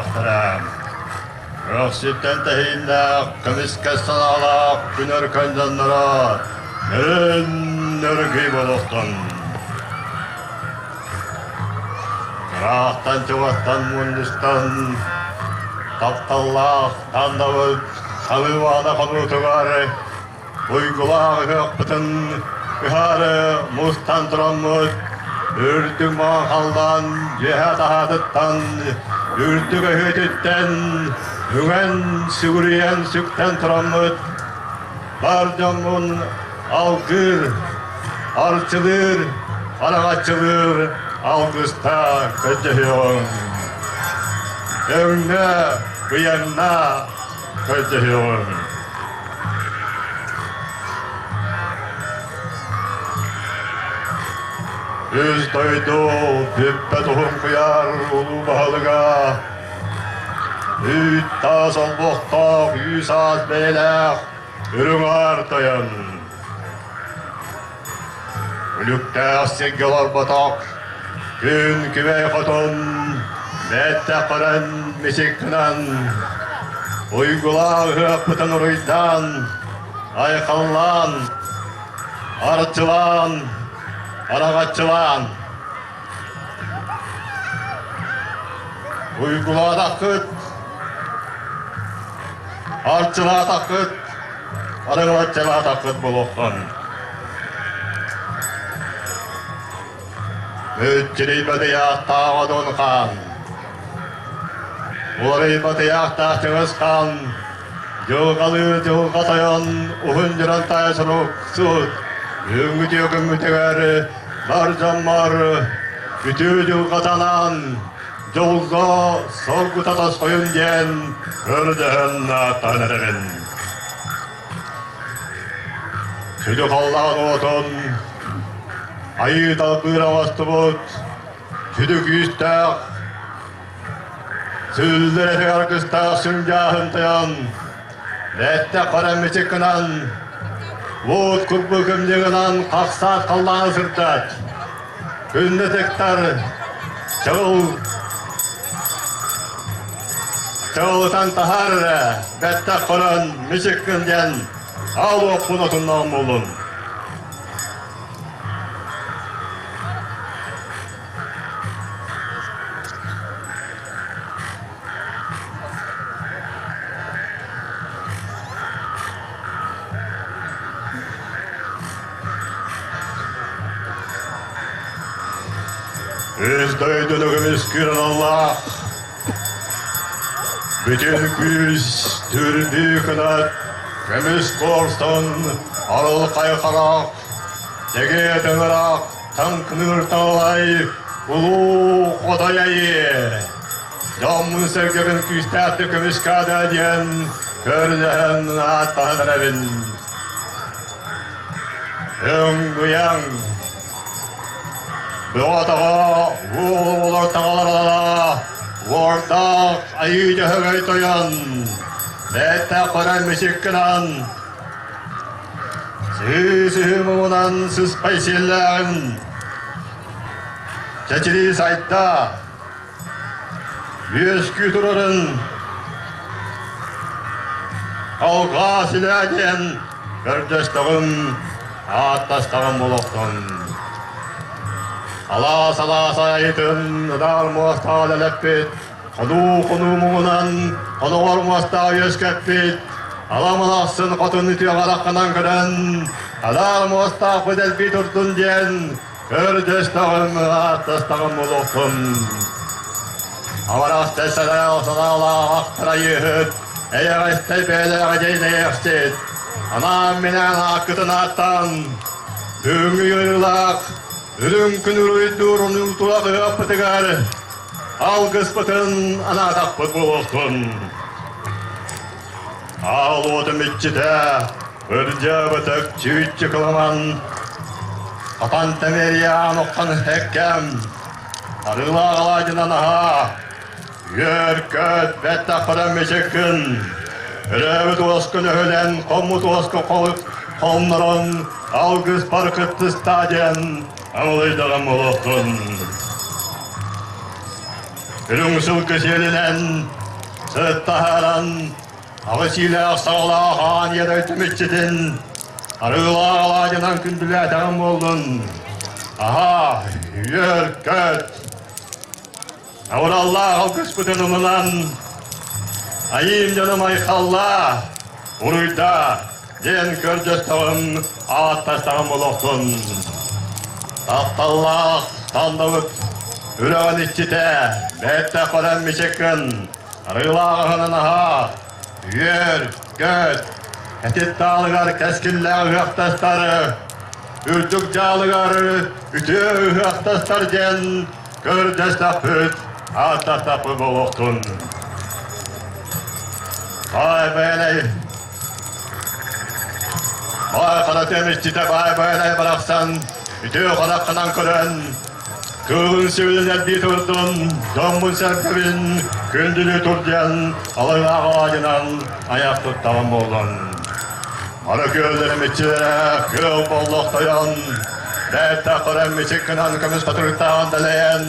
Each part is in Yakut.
үөрүүлээхтэрэ. Көхсүттэн тэһииннээх, көмүскэс санаалаах күн өркөн дьонноро нөрүн өргүй буолуохтун. Ыраахтан чугастан мунньустан тапталлаах Тандабыт халыыбаана хонуутугар уйгулаах ыһыахпытын ыһаары мустан тураммыт үрдүк маҥан халлаан дьиэһэ таһаатыттан үрдүк өһүөтүттэн үҥэн сүгүрүйэн сүктэн тураммыт бар дьоммун алгыыр, арчылыыр, араҥаччылыыр алгыстаах көрдөһүөҕүҥ. Өҥнө, быйаҥна көрдөһүөҕүҥ. Үс дойду бүппэт уһун куйаар улуу баһылыга үүт таас олбохтоох үүс аас бэйэлээх Үрүҥ Аар Тойон Үлүктээх сиргэ олорботох күн күбэй хотун бэттэх көрөн мичик гынан уйгулаах ыһыахпытын уруйдаан айхаллаан арчылаан араҕаччылаан Уйгулаатаххыт, арчылаатаххыт, арыгылаччылаатаххыт буолуоххун. Мүччүрүйбэт ыйаахтаах Одун хаан, уларыйбат ыйаахтаах Чыҥыс хаан, дьылҕалыы дьылҕа тойон уһун дьуран таайа сурук суут, бүгүҥҥү күммүтүгэр Бар дьоммор үтүө дьылҕатанан, дьолго соргута тосхойун диэн көрдөһөн ааттаан эрэбин. Сүдү халлаан уотун айыы талбыыр оҥостубут сүдү күүстээх сүллэр этик аргыстаах сүндьааһын тойон Бэттэх көрөн мичик гынан, уот курбу көмньүгүнэн хахсаат халлааны сырдат. Күндү тыктар, чаҕыл чаҕылытан таһаар эрэ, бэттэх көрөн мичик гын диэн аал уоппун отуннаҕым буоллун. Үс дойдуну көмүскүүр аналлаах, бүтүн күүс түрдүү кынат, көмүс куорсун арылхай харах, дэгиэ тыҥыраах таҥкыныыр таалай улуу хотой айыы. Дьоммун-сэргэбин күүстээхтик көмүскээтэ диэн көрдөһөн ааттаһан эрэбин. Өҥ-быйаҥ бөҕө-таҕа уол таҕаларала уордаах айыы дьөһөгөй тойон бэттэх көрөн мичик гынан сыы-сыһыы муҥунан сыспай сиэллээҕин чэчирии сайда Үөскүү турарын алҕаа силээ диэн көрдөстөҕүм, ааттастаҕым олохтон. Алаас-алаас айытын ытаар муостаҕа дэлэппит, хонуу-хонуу муҥунан хоноҕор муостаҕа үөскэппит, аламалахсын хотун үтүө хараххынан көрөн, адаар муостаах дэлби турдун диэн Көрдөстөҕүм, ааттастаҕым олоххун. Абарахтай санаалаах санаалаах ахтарайыһыт, эйэҕэстэй бэйэлээх эдьэйдэйэхсит, анаан-минээн ааккытын ааттаан, бүгүҥҥү ыарыылаах үрүҥ күн уруйдуур унуутулах ыһыахпытыгар алгыспытын анаатахпыт буолуохтун. Аал уотум иччитэ, ырдьаабытык чүүччү кыламан, хатан тэмиэрийээн оххон эккэм, арыылаах алаадьынан аһаа, үөр-көт бэттэххинэ мичиккин, өрөөбүт уоскун өһүлэн, хоммут уоска хоннорон, алгыспар кыттыстаа диэн аҥылыйдаҕым олохтун. Үрүҥ сылгы сиэлинэн сыттаһаран аҕыс иилээх саҕалаах аан ийэ дойдум иччитин арыылаах алаадьынан күндүлээтэҕим буоллун. Аһаа, үөр-көт! Абыраллаах алгыспытын ылынан, айыым дьонум айхаллаа, уруйдаа диэн көрдөстөҕүм, ааттастаҕым олохтун. Тапталлаах Тандабыт үрэҕин иччитэ, бэттэх көрөн мичик гын, арыылаах аһынан аһаа, үөр, көт, этит таалыгар кэскиллээх ыһыахтастар, үрдүк дьаалыгар үтүө ыһыахтастар диэн Көрдөстөхпүт, ааттастахпыт буолуохтун. Баай Байанай Баай харатыам иччитэ Баай Байанай барахсан үтүө хараххынан көрөн, кыылын сүөлүн элбии турдун, дьоммун-сэргэбин күндүлүү тур диэн алыылаах алаадьынан айах туттаҕым буоллун. Аны күөллэрим иччилэрэ күөл боллохтойон, бэттэх көрөн мичик гынан көмүс хатырыктааҕын дэлэйэн,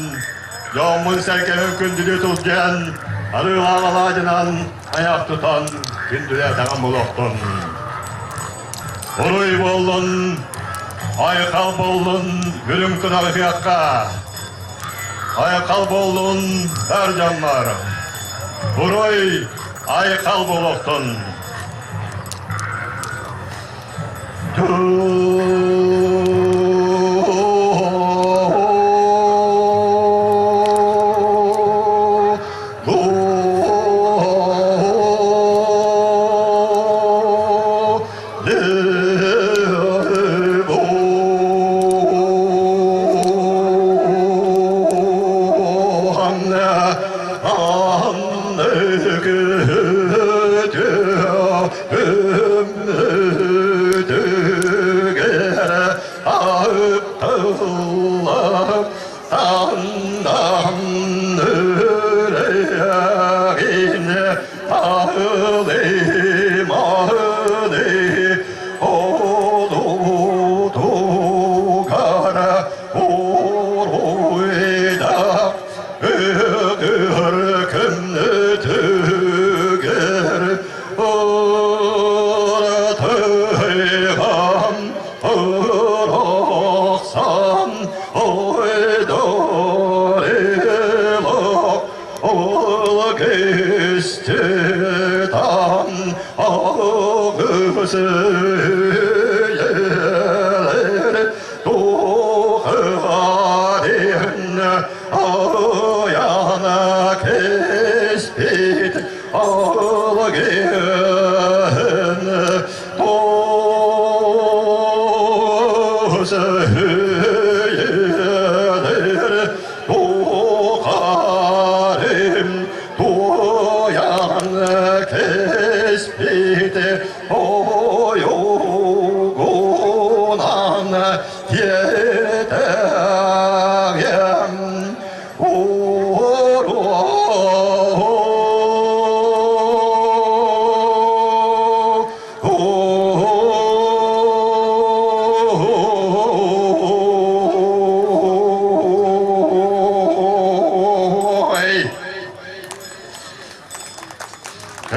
дьоммун-сэргэбин күндүлүү тулдьуйан, арыылаах алаадьынан айах тутан күндүлээтэҕим буолуохтун. Уруй буоллун, айхал буоллун үрүҥ тунах ыһыахха! Айхал буоллун эр дьоннор! Уруй, айхал буолуохтун!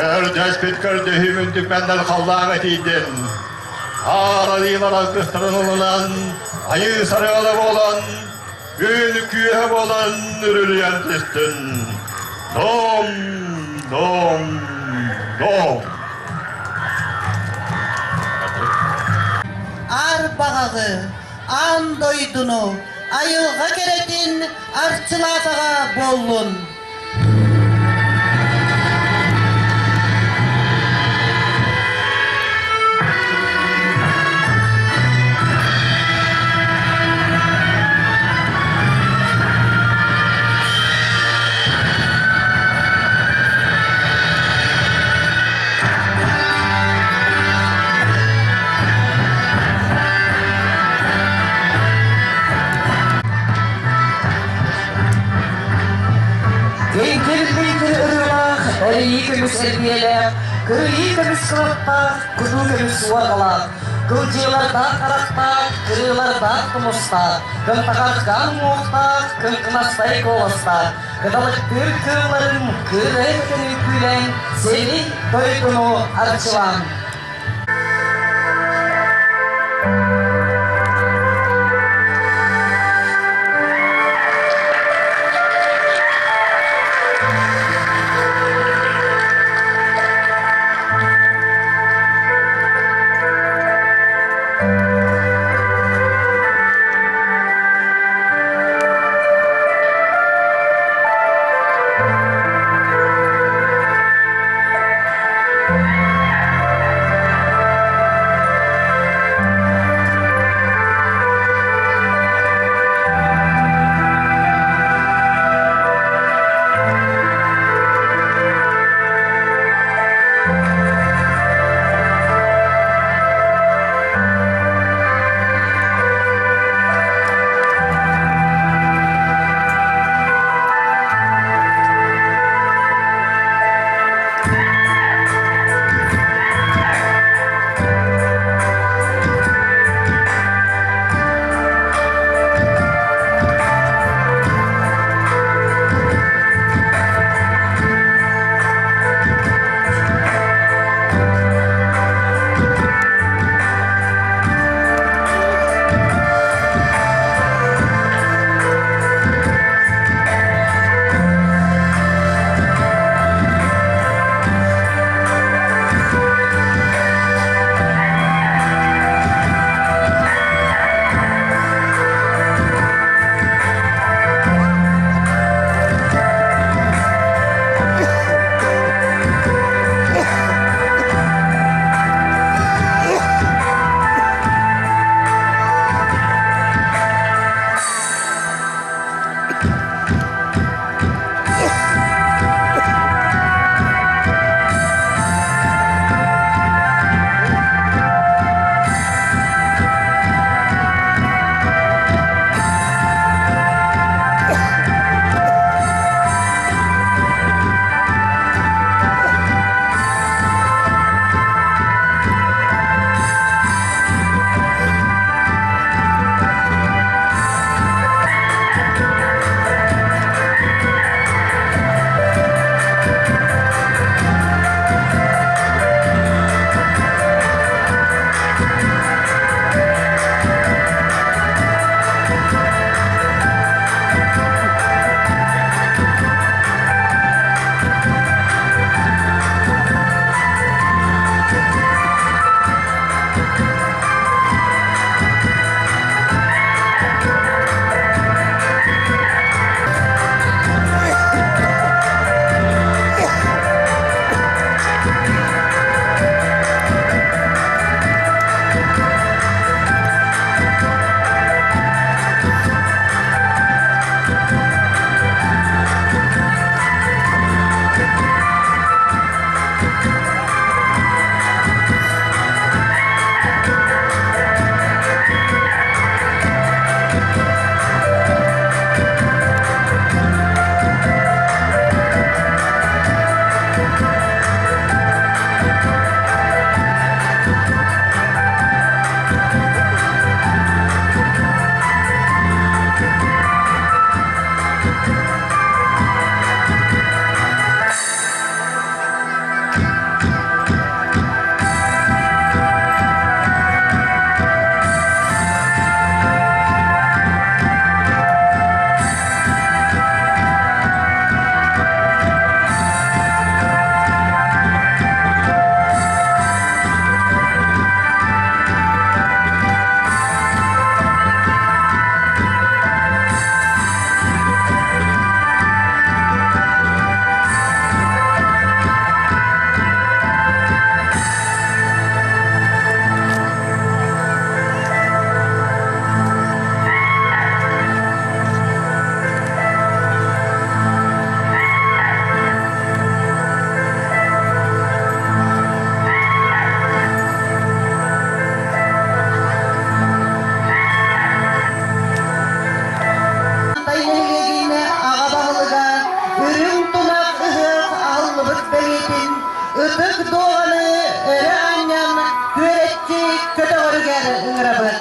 Көрдөспүт көрдөһүүм үрдүкмэннэр халлааҥа тиийдин. Аар арыылар алгыстарын ылынан, айыы сарыала буолан, күн күүһэ буолан үрүлүйэн түстүн. Дом, дом, дом. Аар баҕаҕы, аан дойдуну, айылҕа кэрэтин арчылаатаҕа буоллун! Эйгэл-мэйгэл ырыалаах, эрийии көмүс эрбиэлээх, кырыйыы көмүс кылаттаах, кутуу көмүс уорҕалаах, кылдьыылардаах харахтаах, кырыылардаах тумустаах, кынтаҕардаах уҥуохтаах, кыҥкынастай куоластаах. Кыталыктыыр кыылларын кыырайа көтөн үҥкүүлээн, сири дойдуну арчылаан. Нэһилиэгин аҕа баһылыга Үрүҥ тунах ыһыах аһыллыбыт бэлиэтин ытык дуоҕаны өрө анньан күөрэччи көтөҕөрүгэр ыҥырабыт.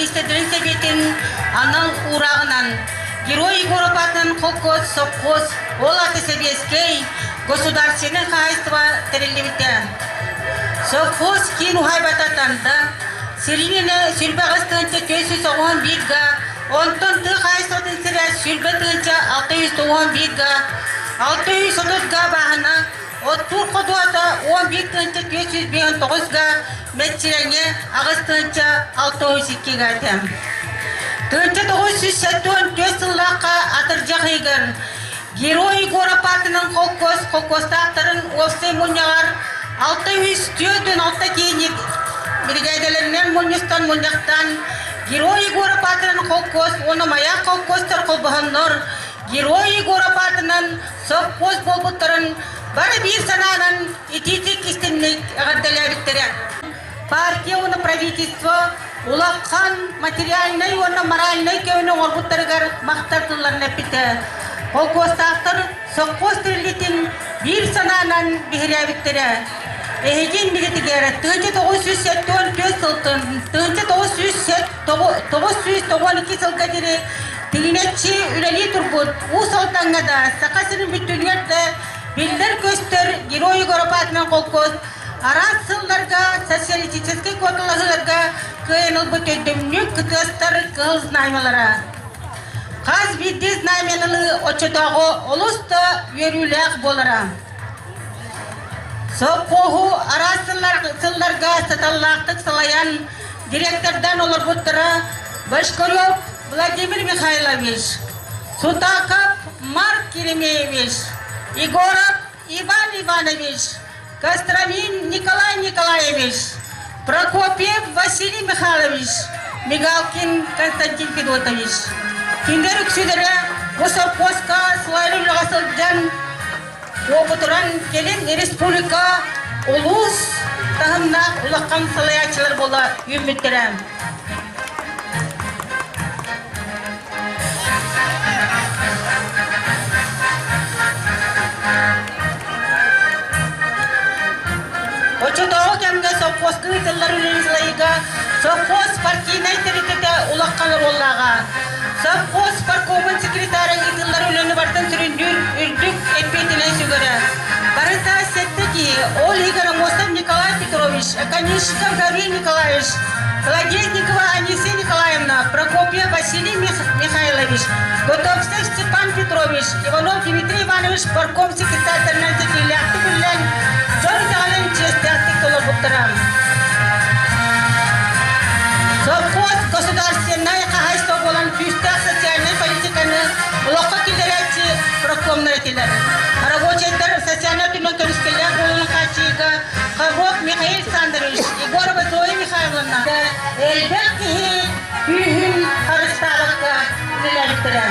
Министрдэрин Сэбиэтин анал уурааҕынан Герой Егоров аатынан холкуос, сопхуос, ол аата сэбиэскэй государственнай хаһаайыстыба тэриллибитэ. Совхоз киин уһаайбата Танда, сирин 28 491 га, онтон тыа хаһаайыстыбатын сирэ 20 691 га, 630 га бааһына, оттуур ходуота 11 459 га, мэччирэҥэ 8 602 га этэ. 1974 сыллаахха атырдьах ыйыгар Герой Егоров аатынан холкуос холкуостаахтарын уопсай мунньаҕар 646 тиэйник биригээдэлэринэн мунньустан мунньахтаан Герой Егоров аатынан холкуос уонна Маяк холкуостар холбоһоннор Герой Егоров аатынан совхоз буолбуттарын бары биир санаанан итиитик истинник эҕэрдэлээбиттэрэ. Партия уонна правительство улахан материальнай уонна моральнай көмөнү оҥорбуттарыгар махтал тылларын эппитэ. Холкуостаахтар совхоз тэриллиитин биир санаанан биһирээбиттэрэ. Эһиги иннигитигэр 1974 сылтан 1992 сылга диэри тигинэччи үлэлии турбут Уус Алдаҥҥа да, Саха сирин бүттүүнүгэр да биллэр-көстөр Герой Егоров аатынан холкуос араас сылларга социалистическай куоталаһыыларга кыайан ылбыт өйдөбүнньүк кытыастар кыһыл знамялара. Хас биирдии знамяны оччотооҕу олус да үөрүүлээх буолара. Совхоһу араас сылларга саталлаахтык салайан директордан олорбуттара Башкарев Владимир Михайлович, Сутаков Марк Еремеевич, Егоров Иван Иванович, Костромин Николай Николаевич, Прокопьев Василий Михайлович, Мигалкин Константин Федотович. Кинилэр үксүлэрэ бу совхозка сылайар үлэҕэ сылдьан, уопутуран кэлин республика улуус таһымнаах улахан салайааччылар буола үүммүттэрэ. Оччотооҕу кэмҥэ совхозка ыытыллар үлэни салайыыга совхоз партийнай тэрилтэтэ улахан оруоллааҕа. Совхоз паркомун секретара ыытыллар үлэни барытын сүрүннүүр үрдүк эппиэтинэһи сүгэрэ. Барыта сэттэ киһи, ол иһигэр Аммосов Николай Петрович, Оконешников Гаврил Николаевич, Колодезникова Анисия Николаевна, Прокопьев Василий Михайлович, Готовцев Степан Петрович, Иванов Дмитрий Иванович парком секретарьдарынан ситиилээхтик үллэн, дьон итэҕэлин чиэстээхтик толорбуттара. Совхоз государственнай хаһаайыстыба буолан күүстээх социальнай политиканы олоххо киллэрээччи профкомнар этилэр. Рабочайдар социальнай өттүнэн көмүскэллээх буолууну хааччыйыыга Хабов Михаил Александрович, Егорова Зоя Михайловна элбэх киһи күүһүн харыстаабакка үлэлээбиттэрэ.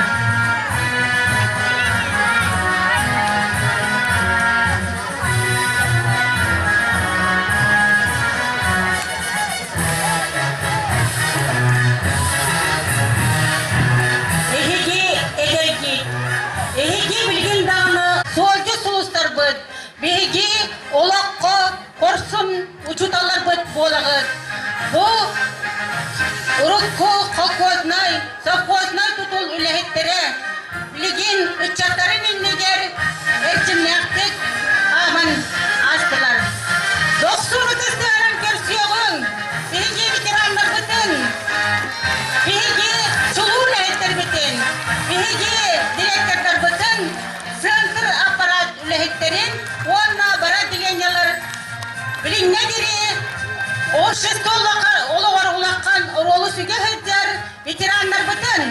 Эһиги эдэргит, эһиги билигин даҕаны суолдьут сулустарбыт, биһиги олоххо хорсун учууталларбыт буолаҕыт. Бу урукку холкуознай, совхознай тутул үлэһиттэрэ билигин ыччаттарын иннигэр эрчимнээхтик хааман аастылар. Дохсун ытыстыһарын көрсүөҕүҥ, биһиги ветераннарбытын, биһиги чулуу үлэһиттэрбитин, биһиги директордарбытын, центр аппарат үлэһиттэрин уонна бары отделениелар билиҥҥэ диэри общество олоҕор улахан оруолу сүгэ сылдьар ветераннарбытын.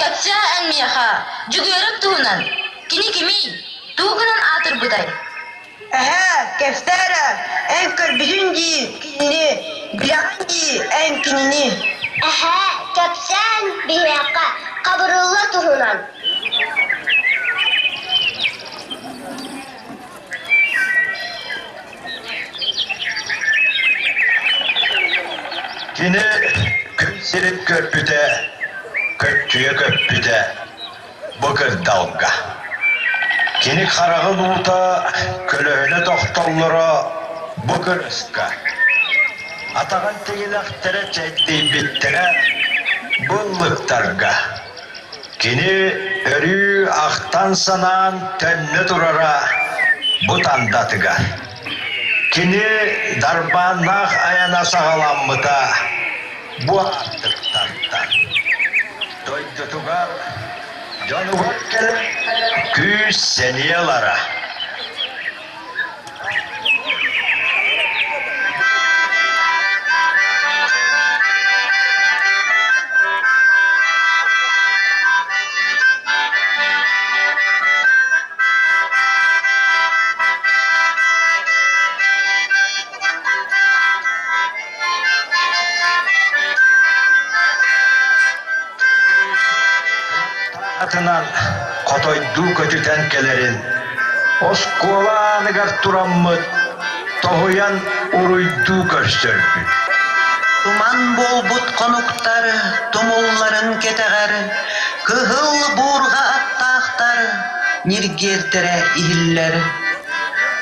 кэпсээ эн миэхэ, Дьөгүөрэп туһунан. Кини кимий? Тугу гынан аатырбытай? Эһээ, кэпсээ эрэ, эн көрбүтүн дии кинини, билэҕин дии эн кинини. Эһээ, кэпсээн биһиэхэ Хабырылла туһунан. Кини күн сирин көрбүтэ, көччүйэ көппүтэ бу кырдалга. Кини хараҕын уута көлөһүнэ тохтоллоро бу кырыска. Атаҕын тиҥилэхтэрэ чэйдийбиттэрэ бу ыллыктарга. Кини өрүү ахтан-санаан төннө турара бу тандатыгар. Кини дарбааннаах айана саҕаламмыта бу аартыктартан. Дойдутугар, дьонугар кэлэн күүс-сэниэ ылара. Атынан хотойдуу көтүтэн кэлэрин оскуола ааныгар тураммыт тоһуйан уруйдуу көрсөрбүт. Туман буолбут хонуктар тумулларын кэтэҕэр кыһыл буурҕа аттаахтар ньиргиэрдэрэ иһиллэр.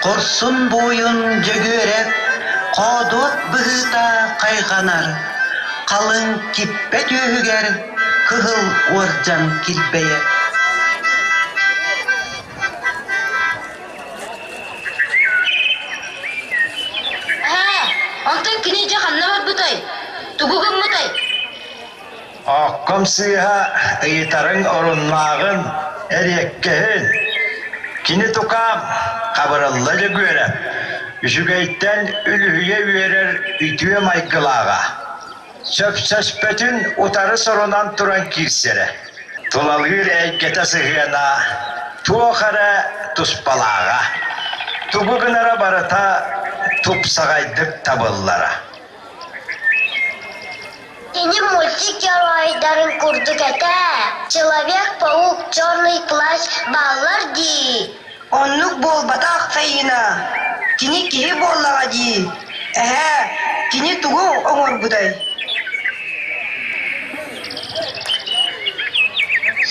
Хорсун буойун Дьөгүөрэп хоодуот быһыыта хайҕанар, халыҥ киппэ түөһүгэр кыһыл уордьан килбэйэр. Ээ, онтон кини дьэ ханна барбытай? Тугу гыммытай? Оокком сыыһа ыйытарыҥ оруннааҕын, эриэккэһин. Кини тукаам, Хабырылла Дьөгүөрэп, үчүгэйтэн үлүһүйэ үөрэр үтүө майгылааҕа. Сөпсөспөтүн утары сорунан туран киирсэрэ. Тулалыыр эйгэтэ сыһыана туох эрэ туспалааҕа. Тугу гынара барыта тупсаҕайдык табыллара. Кини мультик геройдарын курдук этэ. Человек-паук, Черный плащ бааллар дии. Оннук буолбатах, Фаина. Кини киһи буоллаҕа дии. Эһээ, кини тугу оҥорбутай?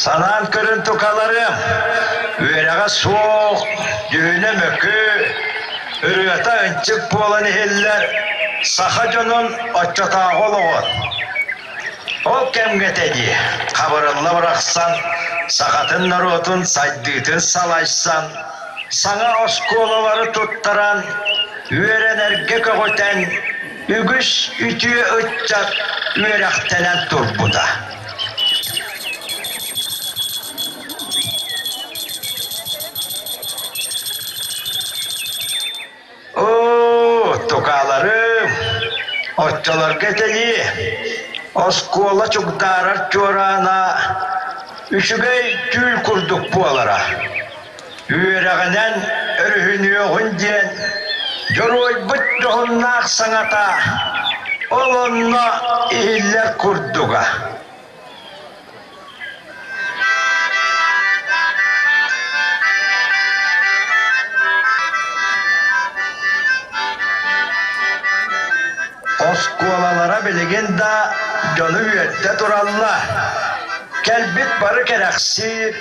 Санаан көрөн тукаларым, үөрэҕэ суох, дьүһүнэ мөкү, ырыата ынчык буолан иһиллэр саха дьонун оччотооҕу олоҕун. Ол кэмҥэ этэ дии, Хабырылла барахсан сахатын норуотун сайдыытын салайсан, саҥа оскуолалары туттаран, үөрэнэргэ көҕүтэн, үгүс үтүө ыччат үөрэхтэнэн турбута. Оо, тукааларым, оччолорго этэлии, оскуола чугдаарар чуораана үчүгэй түүл курдук буолара. Үөрэҕинэн өрүһүнүөҕүн диэн дьоруойбут дьоһуннаах саҥата ол онно иһиллэр курдуга. Оскуолалара билигин да дьону үөрдэ тураллар. Кэлбит бары кэрэхсиир,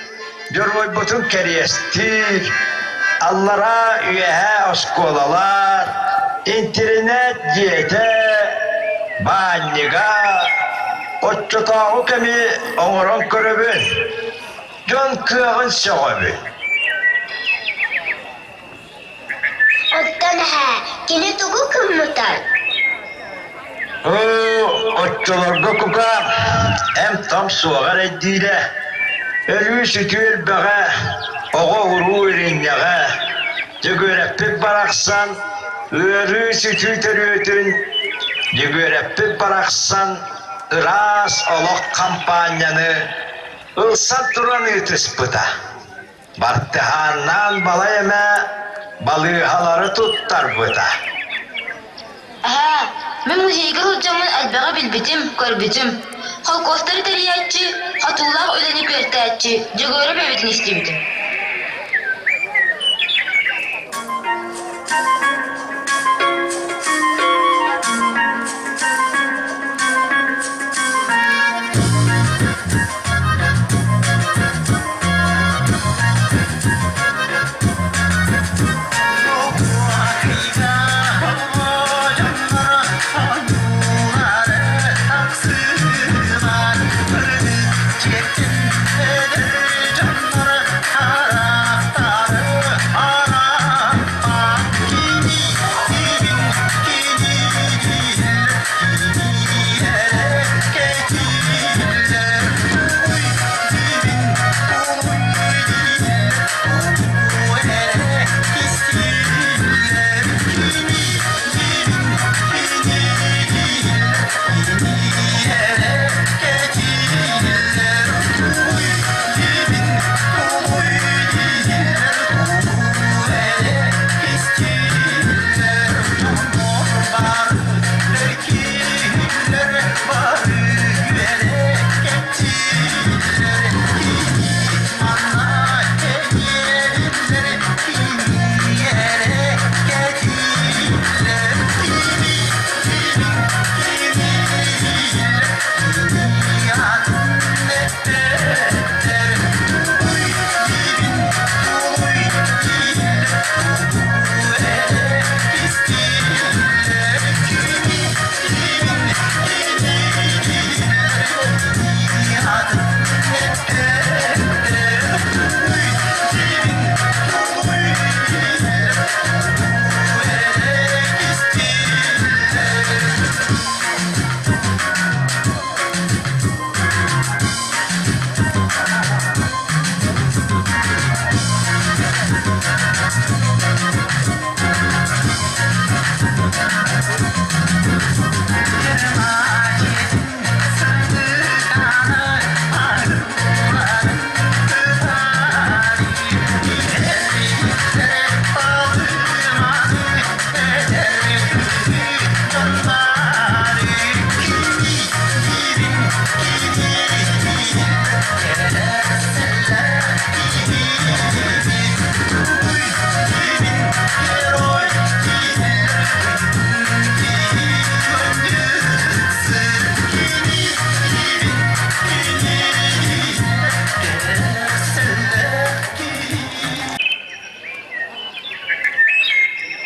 дьоруойбутун кэриэстиир, аллараа үөһээ оскуолалар, интэринээт дьиэтэ, баанньыга, оччотооҕу кэми оҥорон көрөбүн, дьон кыаҕын сөҕөбүн. Оттон эһээ, кини тугу гыммытай? Оо, оччолорго кукаам, эм-том суоҕа эрэйдиирэ, өлүү-сүтүү элбэҕэ, оҕо-уруу иринньэҕэ, Дьөгүөрэппит барахсан ыарыы-сүтүү төрүөтүн, Дьөгүөрэппит барахсан ыраас олох хампаанньаны. Ылсан туран ыытыспыта. Бартыһааннаан балай эмэ балыыһалары туттарбыта. Эһээ, мин музейга сылдьаммын элбэҕи билбитим, көрбүтүм. Холкуостары тэрийээччи, хотуулаах үлэни күөртээччи Дьөгүөрэп эбитин истибитим.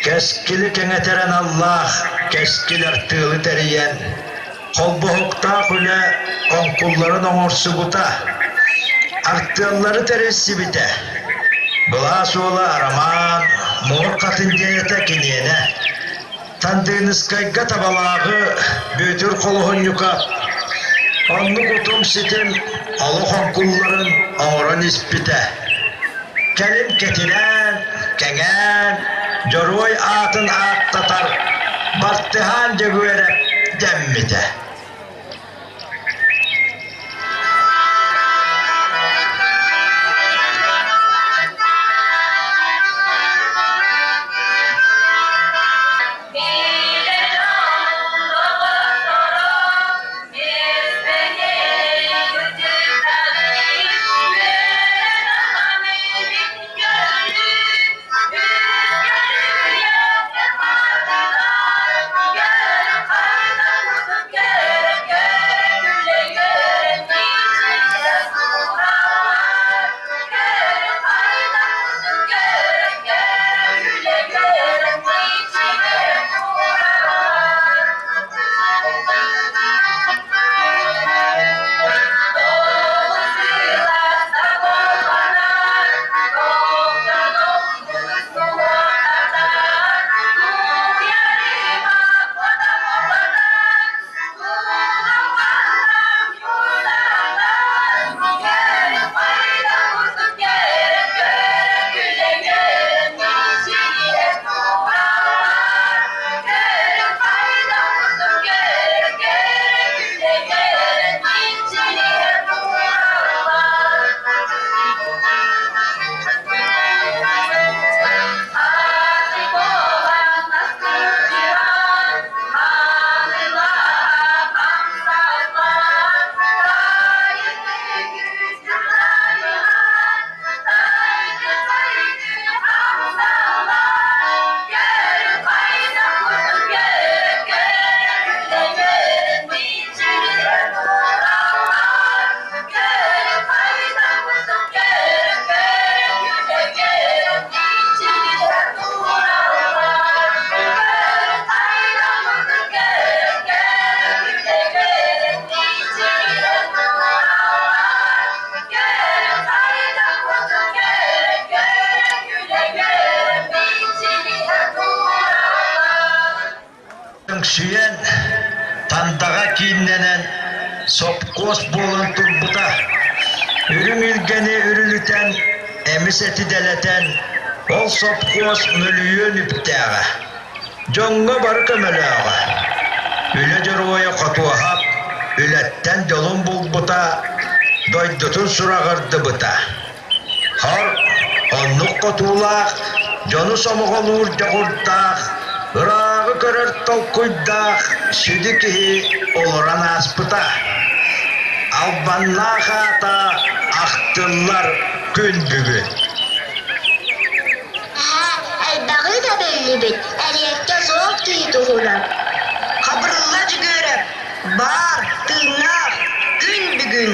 Кэскили кэҥэтэр аналлаах кэскил артыалы тэрийэн, холбоһуктаах үлэ оҥкулларын оҥорсубута, артыаллары тэрийсибитэ. Былаас уола Арамаан Муҥур Хатын диэн этэ киниэнэ. Тандыыныскайга табалааҕы Бүөтүр Холоһунньука оннук утум-ситим олох оҥкулларын оҥорон испитэ. Кэлин кэтирээн, кэҥээн, дьоруой аатын ааттатар Бартыһаан Дьөгүөрэп дэммитэ. сопхуос буолан турбута. Үрүҥ илгэни үрүлүтэн, эмис эти дэлэтэн, ол сопхуос мөлүйүөн үптээҕэ. Дьоҥҥо бары көмөлөөҕө. Үлэ дьоруойа Хотуоһап үлэттэн дьолун булбута, дойдутун сураҕырдыбыта. Хор, оннук хотуулаах, дьону сомоҕолуур дьоҕурдаах, ырааҕы көрөр толкуйдаах сүдү киһи олорон ааспыта. Албаннаах аата ахтыллар күн бүгүн. Эһээ, элбэҕи да биллибит, эриэккэ суох киһи туһунан. Хабырылла Дьөгүөрэп баар, тыыннаах, күн бүгүн.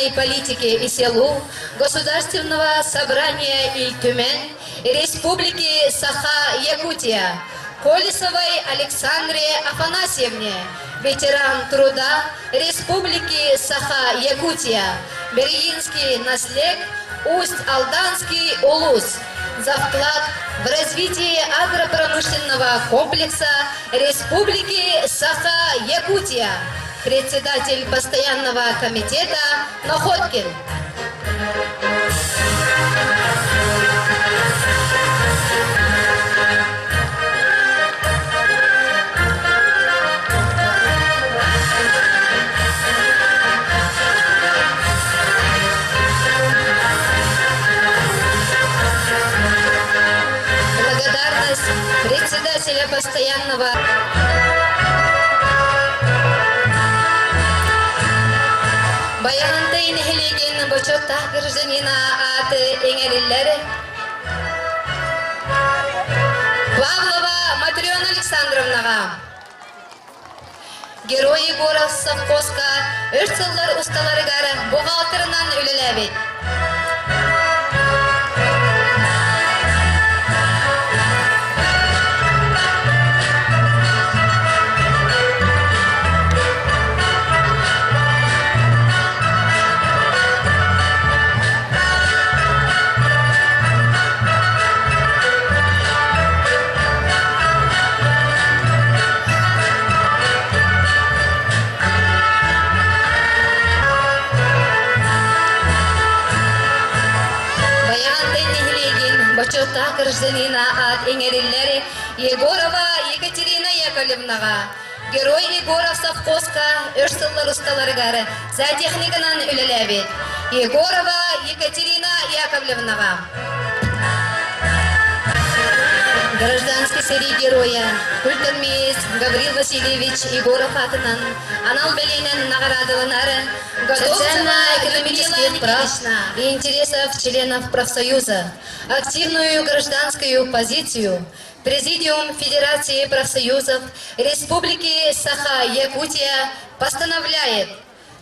аграрной политике и селу Государственного собрания Ильтюмен Республики Саха-Якутия Колесовой Александре Афанасьевне, ветеран труда Республики Саха-Якутия, Берегинский наслег, Усть-Алданский улус за вклад в развитие агропромышленного комплекса Республики Саха-Якутия, председатель постоянного комитета Находкин. Благодарность председателя постоянного Баянтай нэһилиэгин бочуоттаах гражданина ааты иҥэриллэр Павлова Матрена Александровнаҕа Герой Егоров совхозка өр сыллар усталарыгар бухгалтерынан үлэлээбит. Баянтай нэһилиэгин бочуоттаах гражданина аат иҥэриллэр Егорова Екатерина Яковлевнаҕа Герой Егоров совхозка өр сыллар усталарыгар зоотехникынан үлэлээбит Егорова Екатерина Яковлевнаҕа Гражданский сэрии геройа, культармеец Гаврил Васильевич Егоров аатынан анал бэлиэнэн наҕараадаланар Социально-экономических прав и интересов членов профсоюза, активную гражданскую позицию Президиум Федерации профсоюзов Республики Саха-Якутия постановляет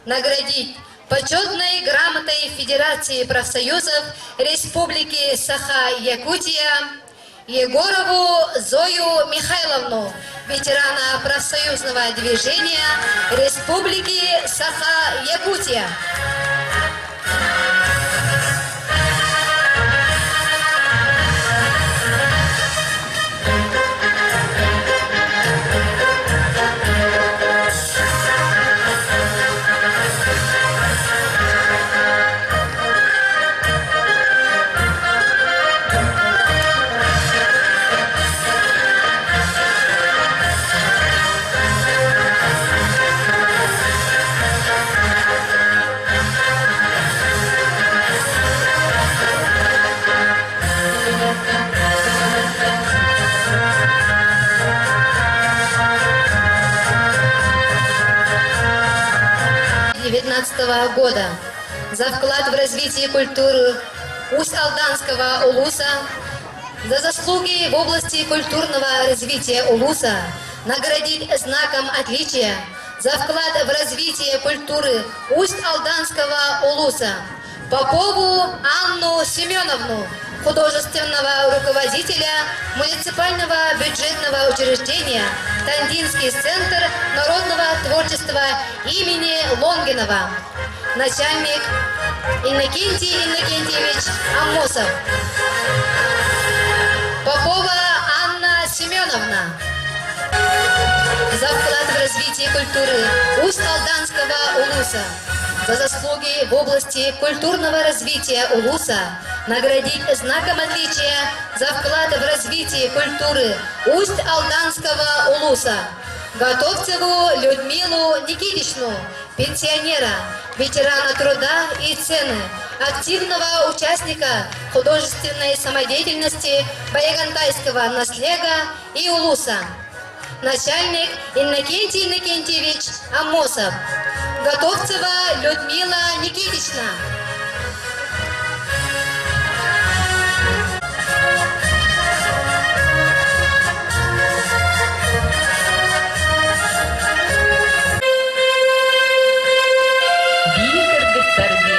наградить почетной грамотой Федерации профсоюзов Республики Саха-Якутия Егорову Зою Михайловну, ветерана профсоюзного движения Республики Саха-Якутия. 2019 года за вклад в развитие культуры Усть-Алданского улуса, за заслуги в области культурного развития улуса наградить знаком отличия за вклад в развитие культуры Усть-Алданского улуса Попову Анну Семеновну, художественного руководителя муниципального бюджетного учреждения Тандинский центр народного творчества имени Лонгинова, начальник Иннокентий Иннокентьевич Амосов. Попова Анна Семеновна. За вклад в развитие культуры Усть-Алданского улуса. За заслуги в области культурного развития улуса наградить знаком отличия за вклад в развитие культуры Усть-Алданского улуса Готовцеву Людмилу Никитичну, пенсионера, ветерана труда и цены, активного участника художественной самодеятельности Баягантайского наслега и улуса. Начальник Иннокентий Иннокентьевич Амосов. Готовцева Людмила Никитична. Биир кыргыттар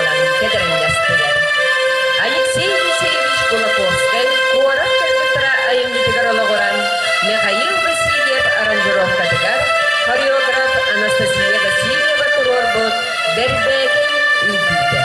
буолан кэдэрэҥнэстилэр. Алексей Елисеевич Кулаковскай куорат кыргыттара айымньытыгар олоҕуран Михаил Васильев аранжировкатыгар хореограф Анастасия Васильева туруорбут Бэрбээкэй үҥкүүтэ.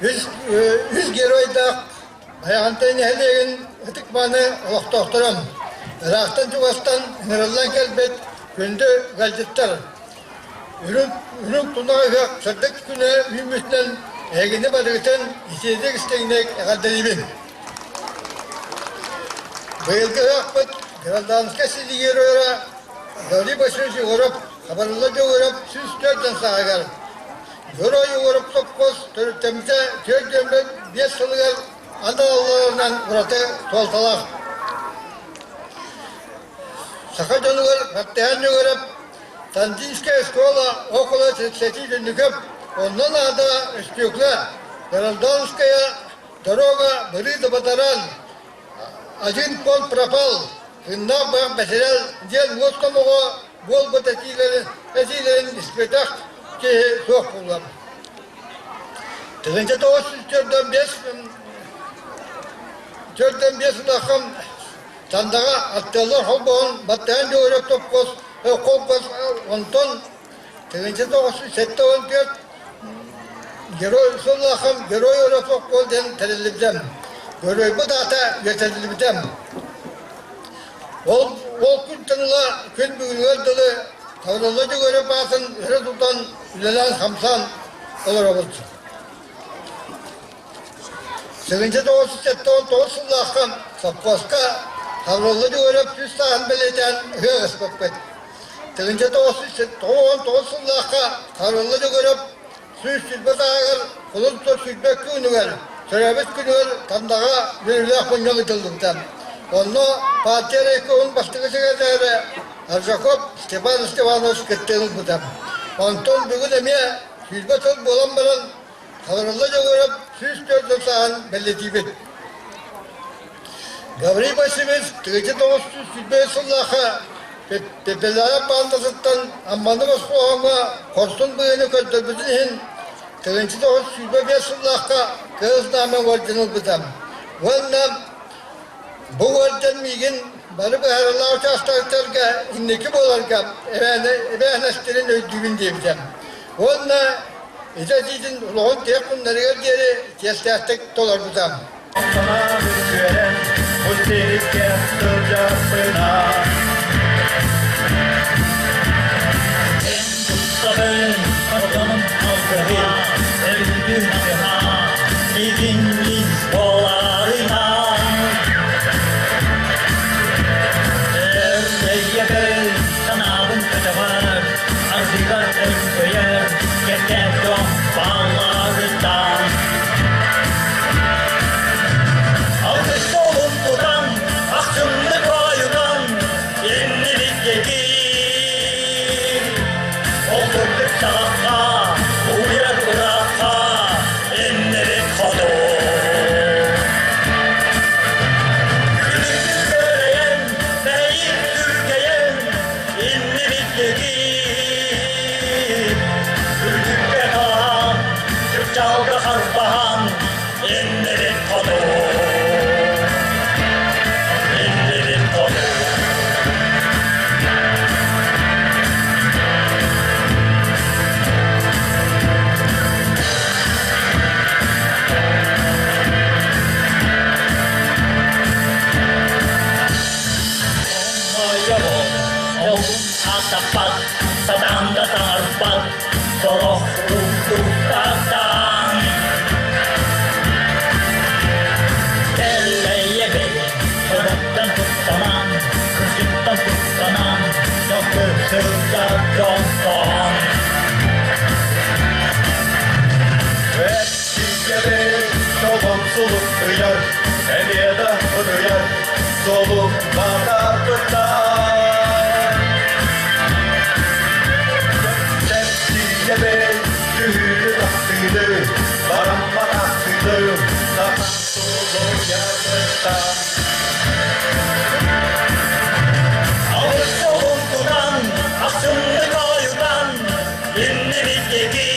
Үс, үс геройдаах Байаҕантай нэһилиэгин ытык-мааны олохтоохторун, ыраахтан-чугастан ыҥырыллан кэлбит күндү ыалдьыттар, үрүҥ, үрүҥ тунах ыһыах сырдык күнэ үүммүтүнэн эһигини барыгытын итиитик истиҥник эҕэрдэлиибин. Быйылгы ыһыахпыт гражданскай сэрии геройа Гаврил Васильевич Егоров Хабарылла Дьоҕуров 104 сааһыгар Герой Егоров сопхуос төрүттэммитэ 45 сылыгар аналларынан ураты суолталаах. Саха дьонугар Бартыһаан Дьоҕуров Тандинская школа около 30 Дүннүкөп, онно наада Стекла, Гражданская дорога Бырыда Батаран, Один пол пропал, Тыннаах быһах бэсэрэл диэн уос хомоҕо буолбут этиилэрин, этиилэрин испэтэх киһи суох буолар. 1945 45 улахан Тандаҕа аттыалар холбоһон баттаһан Дьоҕуров топпос холбос онтон 1974 Герой сыллаахым Герой Өрөпөккол диэн тэриллибитим. Геройбут аата үөтэллибитим. Ол, ол күнтэн ыла күн бүгүнүгэр дылы Тавралла Дьөгүөрөп аатын өрө тутан үлэлээн-хамсаан олоробут. 1979 сыллаахха совхозка Тавралла Дьөгүөрөп сүүс сааһын бэлиэтээн ыһыах ыспыппыт. 1999 сыллаахха Харылла Дьөгүөрөп 120 сааһыгар кулун 120 күнүгэр төрөөбүт күнүгэр Тандаҕа үөрүүлээх мунньах ыытыллыбыта. Онно партия райкомун бастакы секретарэ Аржаков Степан Степанович кыттыыны ылбыта. Онтон бүгүн эмиэ 120 сыл буолан баран Харылла Дьөгүөрөп 104 сааһын бэлиэтиибит. Гаврил Васильевич 1925 сыллаахха Пепелаев баандатыттан Амманы босхоһоҥҥо хорсун быһыыны көрдөрбүтүн иһин 1925 сыллаахха Кыһыл Знамя орден ылбыта уонна Бу уордьан миигин бары быһаарылаах учаастактарга инники буоларга эбээһинэстэрин өйдүүбүн диэбитэ. Уонна ити этиитин олоҕун тиһэх күннэригэр диэри чиэстээхтик толорбута. Ардыгар өҥөйөр, кэккэ дьон баалларыттан. Алгыс суолун тутан, ахсымнык ойутан, иннибит диэки. Ол курдук саҕахха, уйар ыраахха, иннибит хоту. Күлүккүн көрөйөн, мэйик түргэйэн, иннибит диэки. Үрдүккэ талаһан, чыпчаалга харбаһан, иннибит хоту. Иннибит хоту. Атаппат, сатаан да таҥарбат, сорох уустуктартан. Кэллэйэбин, кыраттан куттанан, кырдьыктан куттанан, дьоҥку сылдьар дьонтон. Эттигэбин тобон сулус ыйар, эмиэ да ытыйар, солун батарбыттар. Тэптигэбин түһүүнү тахсыыны, бараммат ахсыыны, сатан сулуйарбыттар. Алыс солун тутан, ахсымнык ойутан, иннибит диэки.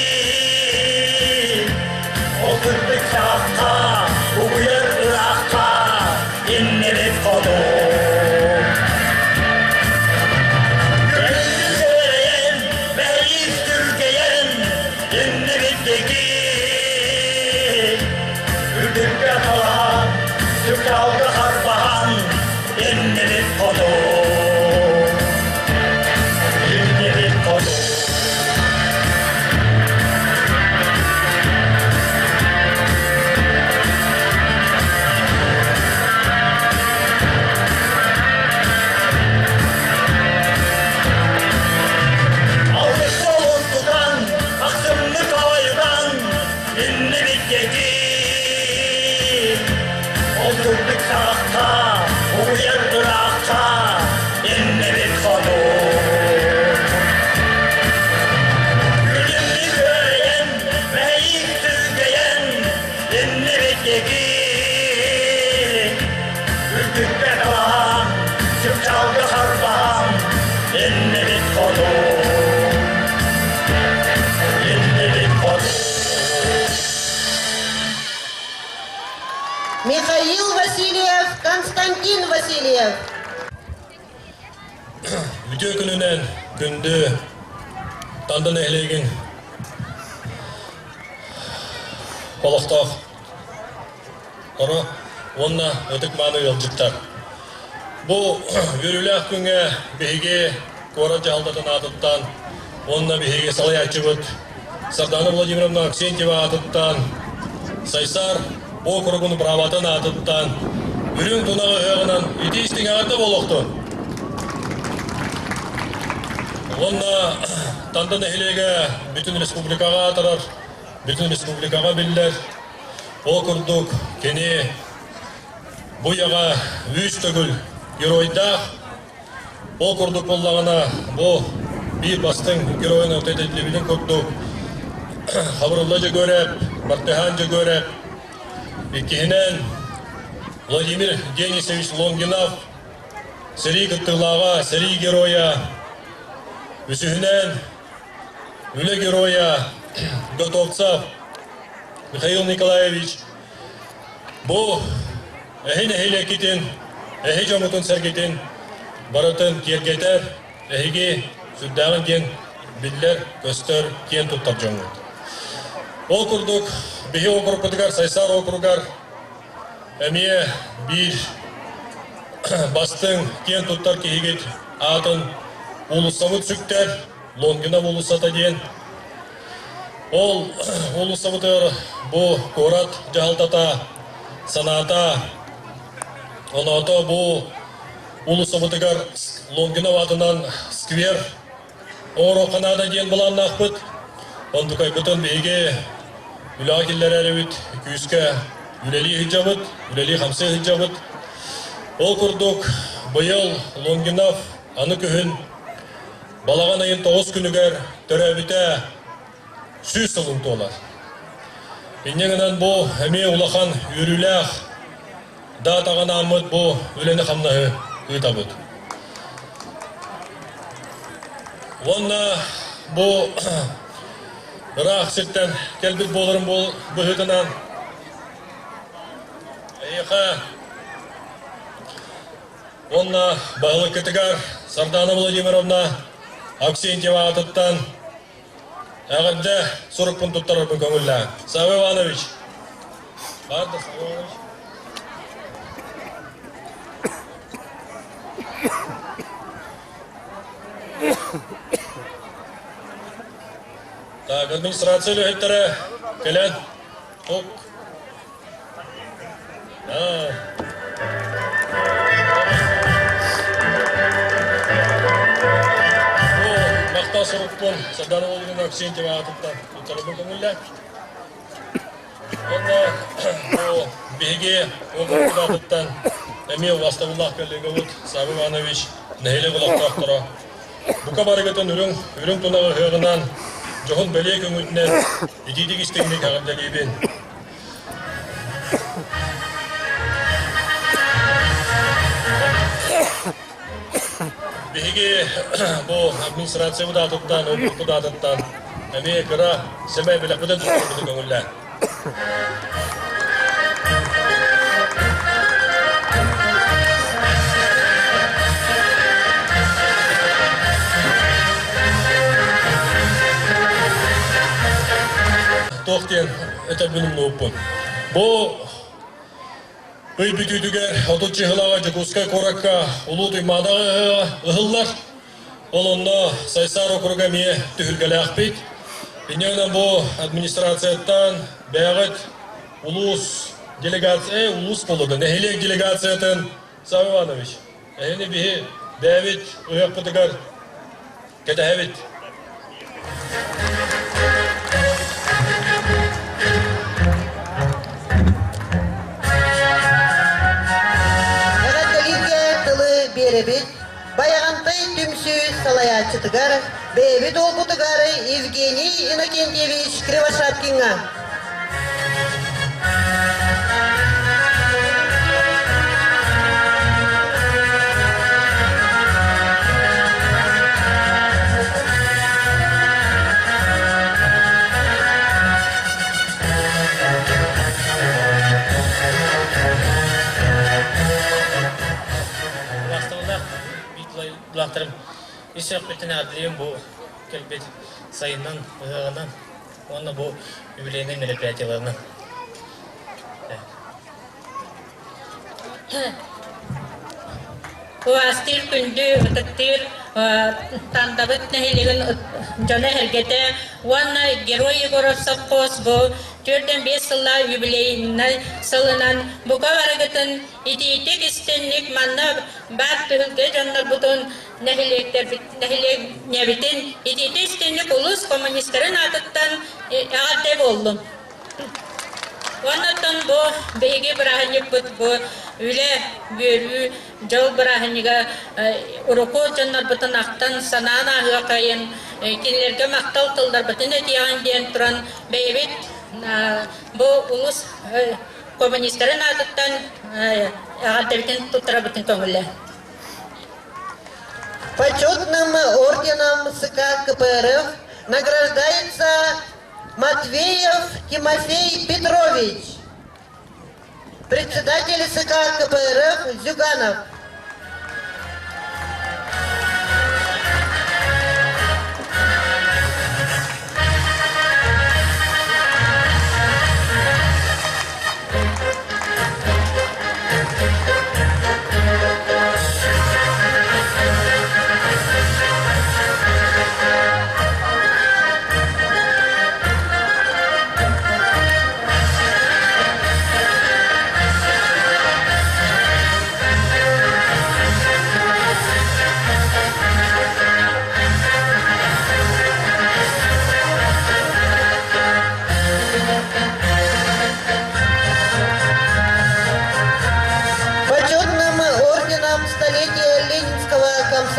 Ол кырдык саҕахха, угуйар ыраахха, иннибит хоту. Күндү сэрэйэн, мэһийик түргэйэн, иннибит диэки. Үрдүккэ талаһан, чыпчаалга харбаһан, иннибит хоту. Иннибит хоту. Алгыс суолун тутан, ахсымнык ойутан, иннибит диэки. Ол курдук саҕахха, угуйар ыраахха, иннибит хоту. Күлүмнүү күөрэйэн, мэһэйик сүргэйэн, иннибит диэки. Үрдүккэ талаһан, чыпчаалга харбаһан, иннибит хоту. Иннибит хоту. Михаил Васильев, Константин Васильев. Үтүө күнүнэн күндү Танда нэһилиэгин олохтоох оро уонна ытык-мааны ыалдьыттар. Бу үөрүүлээх күҥҥэ биһиги куорат дьаһалтатын аатыттан уонна биһиги салайааччыбыт Сардана Владимировна Авксентьева аатыттан Сайсаар округун праватын аатыттан үрүҥ тунаҕы ыһыаҕынан итии истиҥ эҕэрдэ буолуохтун! Уонна Танда нэһилиэгэ бүтүн республикаҕа аатырар, бүтүн республикаҕа биллэр. Ол курдук кини бу үйэҕэ үс төгүл геройдаах. Ол курдук буоллаҕына, бу биир бастыҥ геройун этиллибитин курдук Хабырылла Дьөгүөрэп, Бартыһаан Дьөгүөрэп, иккиһинэн Владимир Денисович Лонгинов, сэрии кыттыылааҕа, сэрии геройа, үсүһүнэн үлэ геройа Готовцев Михаил Николаевич бу эһи нэһилиэккитин. Эһи дьоҥҥутун-сэргитин барытын киэргэтэр, эһиги сүрдээҕин диэн биллэр, көстөр, киэн туттар дьоҥҥут. Ол курдук, биһи округпутугар, Сайсаар округар эмиэ биир бастыҥ, киэн туттар киһигит аатын уулуссабыт сүктэр, Лонгинов уулуссата диэн. Ол уулуссабытыгар бу куорат дьаһалтата санаата, оноото бу уулуссабытыгар Лонгинов аатынан сквер оҥоруохха наада диэн былааннаахпыт. Онтукайбытын биһиги үлэҕэ киллэрэрибит күүскэ үлэлии сылдьабыт, үлэлии-хамсыы сылдьабыт. Ол курдук быйыл Лонгинов аны күһүн Балаҕан ыйын 9 күнүгэр төрөөбүтэ 100 сылын туолар. Инньэ гынан бу эмиэ улахан үөрүүлээх даатаҕа анааммыт бу үлэни-хамнаһы ыытабыт. Уонна бу ыраах сиртэн кэлбит буоларым быһыытынан эйиэхэ Уонна баһылыккытыгар Сардаана Владимировна Авксентьева аатыттан эҕэрдэ сурукпун туттарарбын көҥүллээҥ. Савва Иванович. Баар да Савва Иванович? Так, администрация үлэһиттэрэ кэлэн, ок, Махтал сурукпун Сардана Волгина Авксентьева аатыттан туттарарбын көҥүллээ. Уонна бу биһиги округпут аатыттан эмиэ убастабыллаах коллегабыт Савва Иванович нэһилиэк олохтоохторо бука барыгытын үрүҥ үрүҥ тунаҕы ыһыаҕынан дьоһун бэлиэ көҥүтүнэн итиитик истиҥник эҕэрдэлиибин. Биһиги бу администрациябыт аатыттан, округпут аатыттан эмиэ кыра сэмэй бэлэхпитин туттарбыты көҥүллээн. Туох диэн этэрбин умнубуппун. Бу ый бүтүүтүгэр 30 чыһылаҕа Дьокуускай куоракка Улуу Туймаадаҕа ыһыллар. Ол онно Сайсаар округа эмиэ түһүлгэлээхпит. Инньэ гынан бу администрацияттан бэйэҕит улуус делегация, улуус буолуода, нэһилиэк делегациятын Савва Иванович, эһини биһи бэйэбит ыһыахпытыгар Кэтэһэбит. Эҕэрдэлииргэ тылы биэрэбит Байаҕантай түмсүү салайааччытыгар, бэйэбит уолбутугар Евгений Иннокентьевич Кривошапкиҥҥа. Улаахтарым ис сүрэхпиттэн эҕэрдэлиибин бу кэлбит сайынынан, ыһыаҕынан уонна бу юбилейнай мероприятиеларынан. Убаастыыр күндү, ытыктыыр Тандабыт нэһилиэгин дьоно-сэргэтэ уонна Герой Егоров совхоз бу 45 сыллаах юбилейнай сылынан бука барыгытын итиитик истинник манна баар түһүлгэ дьоннорбутун нэһилиэнньэбитин итиитик истинник улуус коммунистарын аатыттан эҕэрдэ буоллун. Уоннаттан бу биһиги бырааһынньыкпыт бу үлэ, үөрүү, дьол бырааһынньыга урукку дьоннорбутун ахтан, санаан ааһыаххайын, кинилэргэ махтал тылларбытын этиэҕин диэн туран бэйэбит бу улуус коммунистарын аатыттан эҕэрдэбитин туттарабытын көҥүллээ. Почетным орденом ЦК КПРФ награждается Матвеев Тимофей Петрович, председатель ЦК КПРФ Зюганов.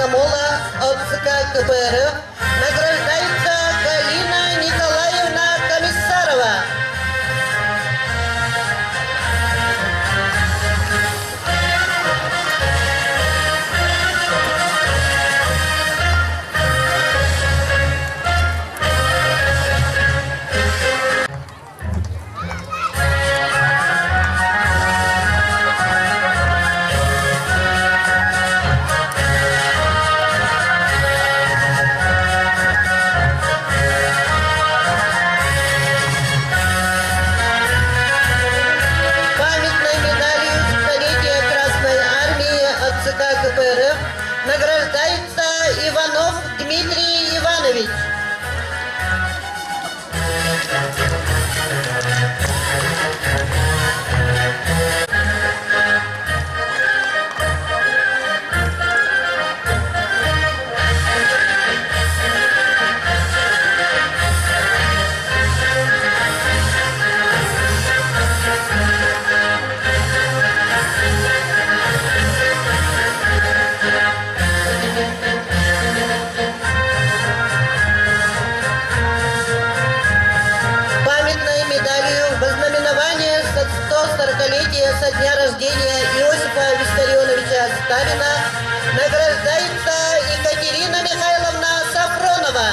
комсомола от ЦК КПРФ награждается Галина Николаевна Комиссарова. Памятной медалью столетия Красной Армии от ЦК КПРФ награждается Иванов Дмитрий Иванович. Памятной медалью в ознаменование 140-летия со дня рождения Иосифа Виссарионовича Сталина награждается Екатерина Михайловна Сафронова.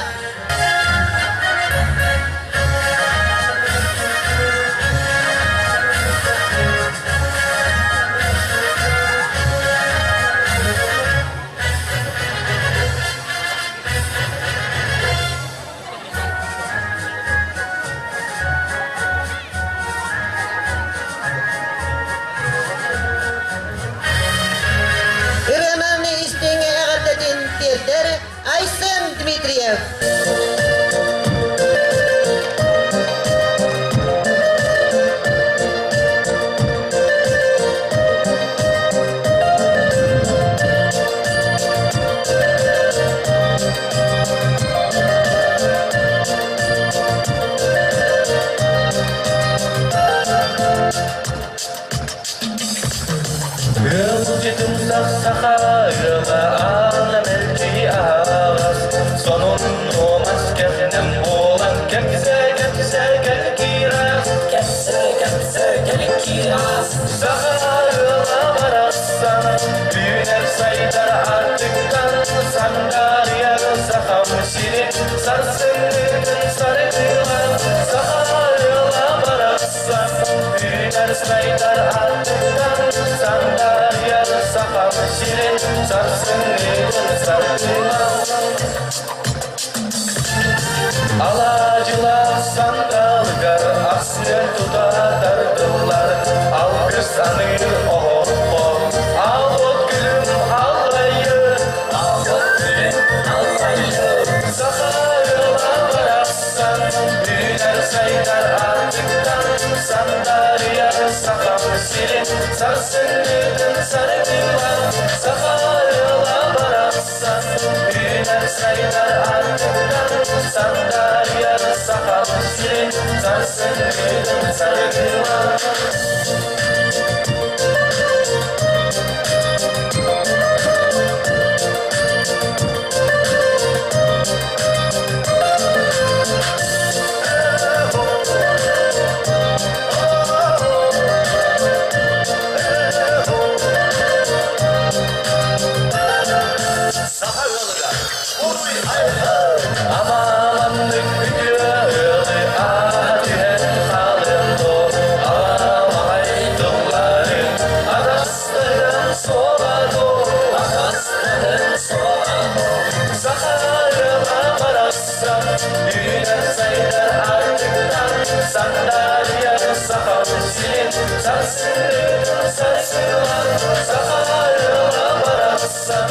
Ырыанан истиҥ эҕэрдэтин тиэрдэр Айсен Дмитриев. Ыалдьытымсах саха ыала аана мэлдьи аһаҕас, сонун нуомас кэрнэм буолан кэпсээ-кэпсээ кэлкиирас, кэпсээ-кэпсээ кэлкиирас. Саха ыала барахсан, үүнэр сайдар аартыктан сандаарыйар сахам сирин сарсыҥҥытын саргылан. Саха ыала барахсан, үүнэр сайдар аартыктан сандаарыйар сахам сирин сарсыҥҥытын саргылан. Алаадьылаах сандалыгар ахсыан тута тардыллар, алгыс аныыр оһоххо, аал-уот күлүм аллайыр, аал-уот күлүм аллайыр. Саха ыала барахсан, үүнэр сайдар аартыктан, сандаарыйар сахам сирин, сарсыҥҥытын саргылан. Саха ыала барахсан, үүнэр сайдар аартыктан, сандаарыйар сахам сирин, сарсыҥҥытын саргылан. Саха ыалыгар Амааманнык үтүө ыалы ааһа түһэн хаалыам дуо, аламаҕай тыллары атастыһан суоҕа дуо, атастыһан суоҕа дуо. Саха ыала барахсан, үүнэр сайдар аартыктан, сандаарыйар сахам сирин, сарсыҥҥытын сарсыылан. Саха ыала барахсан,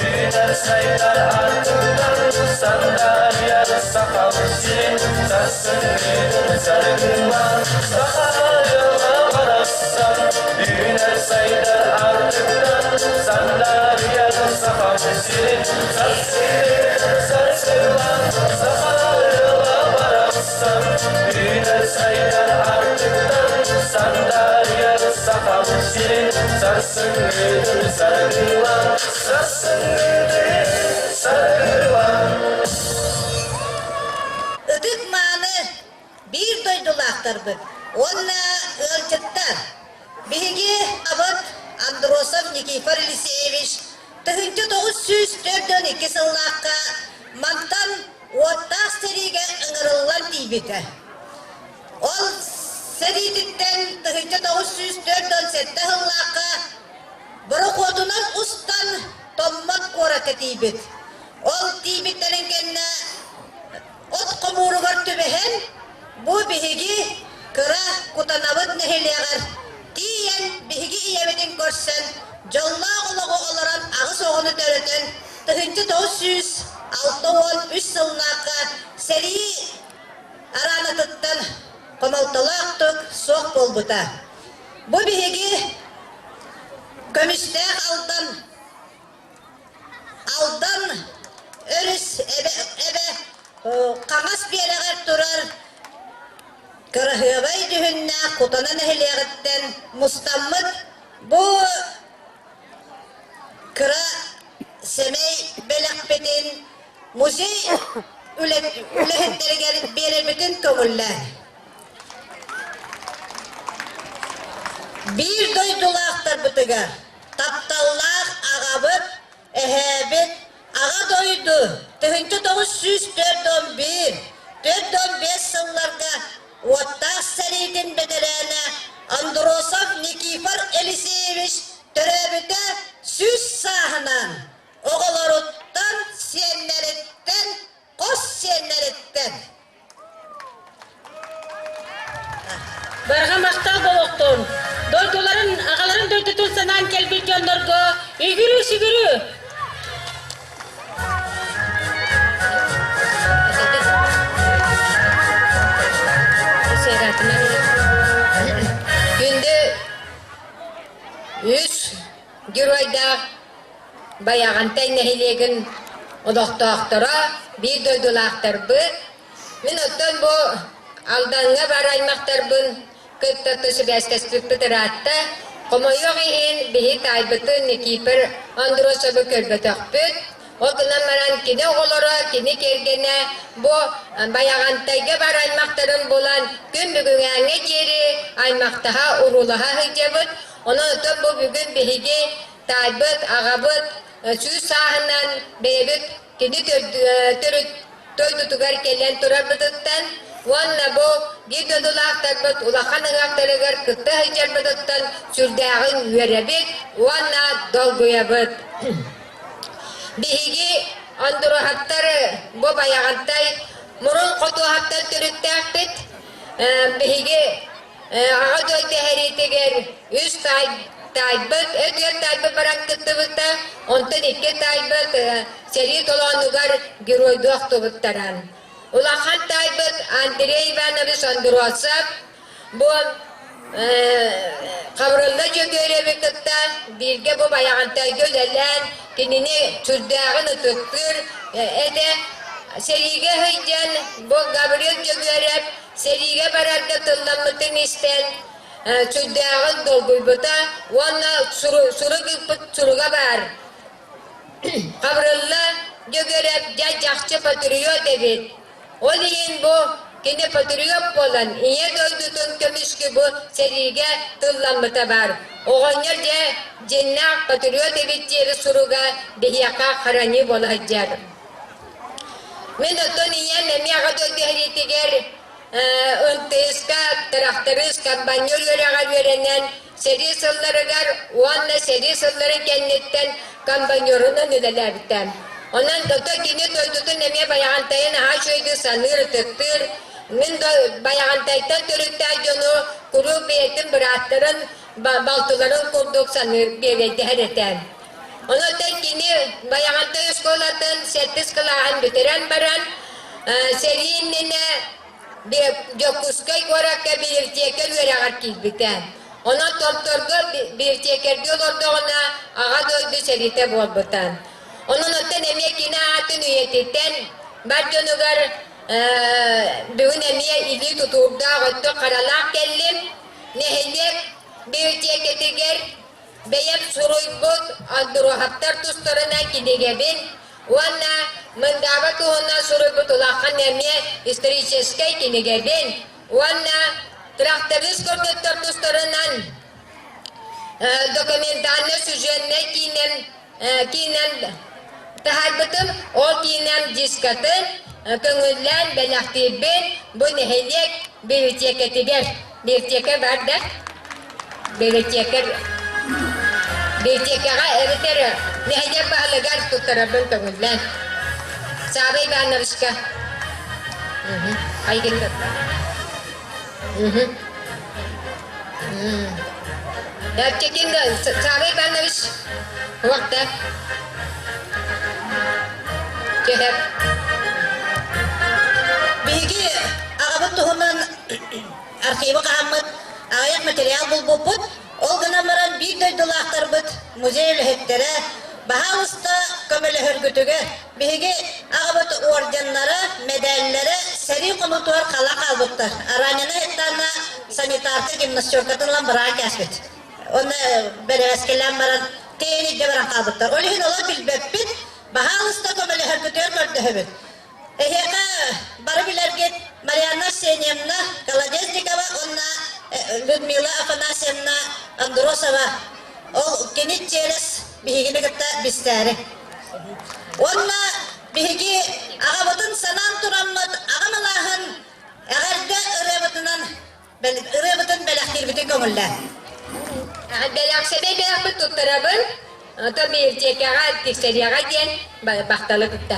үүнэр сайдар аартыктан, сандаарыйар сахам сирин, сарсыҥҥытын саргылан. Саха ыала барахсан, үүнэр сайдар аартыктан, сандаарыйар сахам сирин, сарсыҥҥытын сарсыылан. Саха ыала барахсан, үүнэр сайдар аартыктан, сандаарыйар сахам сирин, сарсыҥҥытын саргылан. Сарсыҥҥытын дойдулаахтарбыт уонна ыалдьыттар! Биһиги абыт Андросов Никифор Елисеевич 1942 сыллаахха мантан уоттаах сэриигэ ыҥырыллан тиийбитэ. Ол сэриититтэн 1947 сыллаахха борохуотунан устан Томмот куоракка тиийбит. Ол тиийбиттэрин кэннэ от хомууругар түбэһэн, бу биһиги кыра Кутанабыт нэһилиэгэр тиийэн биһиги ийэбитин көрсөн, дьоллоох олоҕу олорон аҕыс оҕону төрөтөн, 1963 сыллаахха сэрии араанатыттан хомолтолоохтук суох буолбута. Бу биһиги көмүстээх Алдан Алдан өрүс эбэ, эбэ хаҥас биэрэҕэр турар кыраһыабай дьүһүннээх Кутана нэһилиэҕиттэн мустаммыт бу кыра сэмэй бэлэхпитин музей үлэһиттэригэр биэрэрбитин көҥүллээн. Биир дойдулаахтарбытыгар тапталлаах аҕабыт, эһээбит, Аҕа дойду 1941, 45 сылларга уоттаах сэриитин бэтэрээнэ Андросов Никифор Елисеевич төрөөбүтэ 100 сааһынан оҕолоруттан, сиэннэриттэн, хос сиэннэриттэн Барҕа махтал буолуохтун! Дойдуларын, аҕаларын дойдутун санаан кэлбит дьоннорго үгүрү-сүгүрү! Күндү үс геройдаах Байаҕантай нэһилиэгин олохтоохторо, биир дойдулаахтарбыт, мин оттон бу Алдаҥҥа бар аймахтарбын кытта сибээстэспиппит ыраатта. Хомойуох иһин, биһи таайбытын Никифор Андросовы көрбөтөхпүт. Ол гынан баран кини оҕолоро, кини кэргэнэ бу Байаҕантайга бар аймахтарын булан күн бүгүҥҥэ диэри аймахтаһа, уруулаһа сылдьабыт. Онон оттон бу бүгүн биһиги таайбыт, аҕабыт 100 сааһынан бэйэбит кини төрүт дойдутугар кэлэн турарбытыттан уонна бу биир дойдулаахтарбыт улахан ыһыахтарыгар кытта сылдьарбытыттан сүрдээҕин үөрэбит уонна долгуйабыт. Биһиги Ондуруһаттар бу Байаҕантай мурун хотуоһаттан төрүттээхпит. Биһиги Аҕа дойду сэриитигэр үс таайбыт, өтүөр таайбыт баран кыттыбыта, онтон икки таайбыт сэрии толоонугар геройдуу охтубуттара. Улахан таайбыт Андрей Иванович Андросов бу Хабырылла Дьөгүөрэби кытта бииргэ бу Байаҕантайга үлэлээн, кинини сүрдээҕин ытыктыыр этэ. Сэриигэ сылдьан бу Гаврил Дьөгүөрэп Сэриигэ барарга тылламмытын истэн, сүрдээҕин долгуйбута уонна сурук ыыппыт суруга баар. Хабырылла Дьөгүөрэп дьэ чахчы патриот эбит. Ол иһин бу кини патриот буолан Ийэ дойдутун көмүскү бу сэриигэ тылламмыта баар. Оҕонньор дьэ дьиннээх патриот эбит диэри суруга биһиэхэ хараныы буола сылдьар. Мин оттон ийэм эмиэ Аҕа дойду сэриитигэр МТС-ка тырахтарыыс, комбайнер үөрэҕэр үөрэнэн, сэрии сылларыгар уонна сэрии сылларын кэнниттэн комбайнерунан үлэлээбитэ. Онон ото кини дойдутун эмиэ Байаҕантайын аһаа үчүгэйдик саныыр, ытыктыыр. Мин Байаҕантайтан төрүттээх дьону куруук бэйэтин бырааттарын, балтыларын курдук саныыр, биэбэйдэһэр этэ. Онон кини Байаҕантай оскуолатын сэттис кылааһын бүтэрэн баран, сэрии иннинэ Дьокуускай куоракка библиотека үөрэҕэр киирбитэ. Онон Томторго библиотекарьдыы олордоҕуна Аҕа дойду сэриитэ буолбута. Онон оттон эмиэ кини аатын үйэтитэн бар дьонугар бүгүн эмиэ илии тутуурдаах өттө харалаах кэллим. Нэһилиэк библиотекатыгар Бэйэм суруйбут Андруһаттар тустарынан кинигэбин уонна Мындааба туһунан суруйбут улахан эмиэ историческай кинигэбин. уонна тракторист кыргыттар тустарынан документальнай сюжетнай киинэм киинэм таһаарбытым. Ол киинэм дискатын көҥүллээн бэлэхтиирбин бу нэһилиэк библиотекатыгар. Библиотека бар да? Библиотека библиотекаҕа эбэтэр нэһилиэк баһылыгар туттарарбын көҥүллээн. Саба Ивановичка. Айгын Датчикин Савва Иванович уохта Түһэр. Биһиги аҕабыт туһунан архивы хаһаммыт аҕыйах материал булбуппут. Ол гынан баран биир дойдулаахтарбыт музей үлэһиттэрэ баһаалыста көмөлөһөргүтүгэр Биһиги аҕабыт орденнара, мэдээллэрэ сэрии хонуутугар хала хаалбыттар. Ранена Итана санитарка гимнастеркатын ылан быраан кээспит. Онно бэрэбэскэлээн баран тэйэн илдьэ баран хаалбыттар. Ол иһин олор билбэппит, баһаалыста көмөлөһөргүтүгэр көрдөһөбүт. Эһиэхэ бары билэргит Марианна Арсеньевна Колодезникова уонна Людмила Афанасьевна Андросова ол кини чиэрэс биһигини кытта бистээри. Уонна биһиги аҕабытын санаан тураммыт аҕам алааһын эҕэрдэ ырыабытынан ырыабытын бэлэхтиирбитин көҥүллээ. Бэлэхсэбэй бэлэхпит туттарабын, ото библиотекаҕа тиксэриэҕэ диэн бахталы кытта.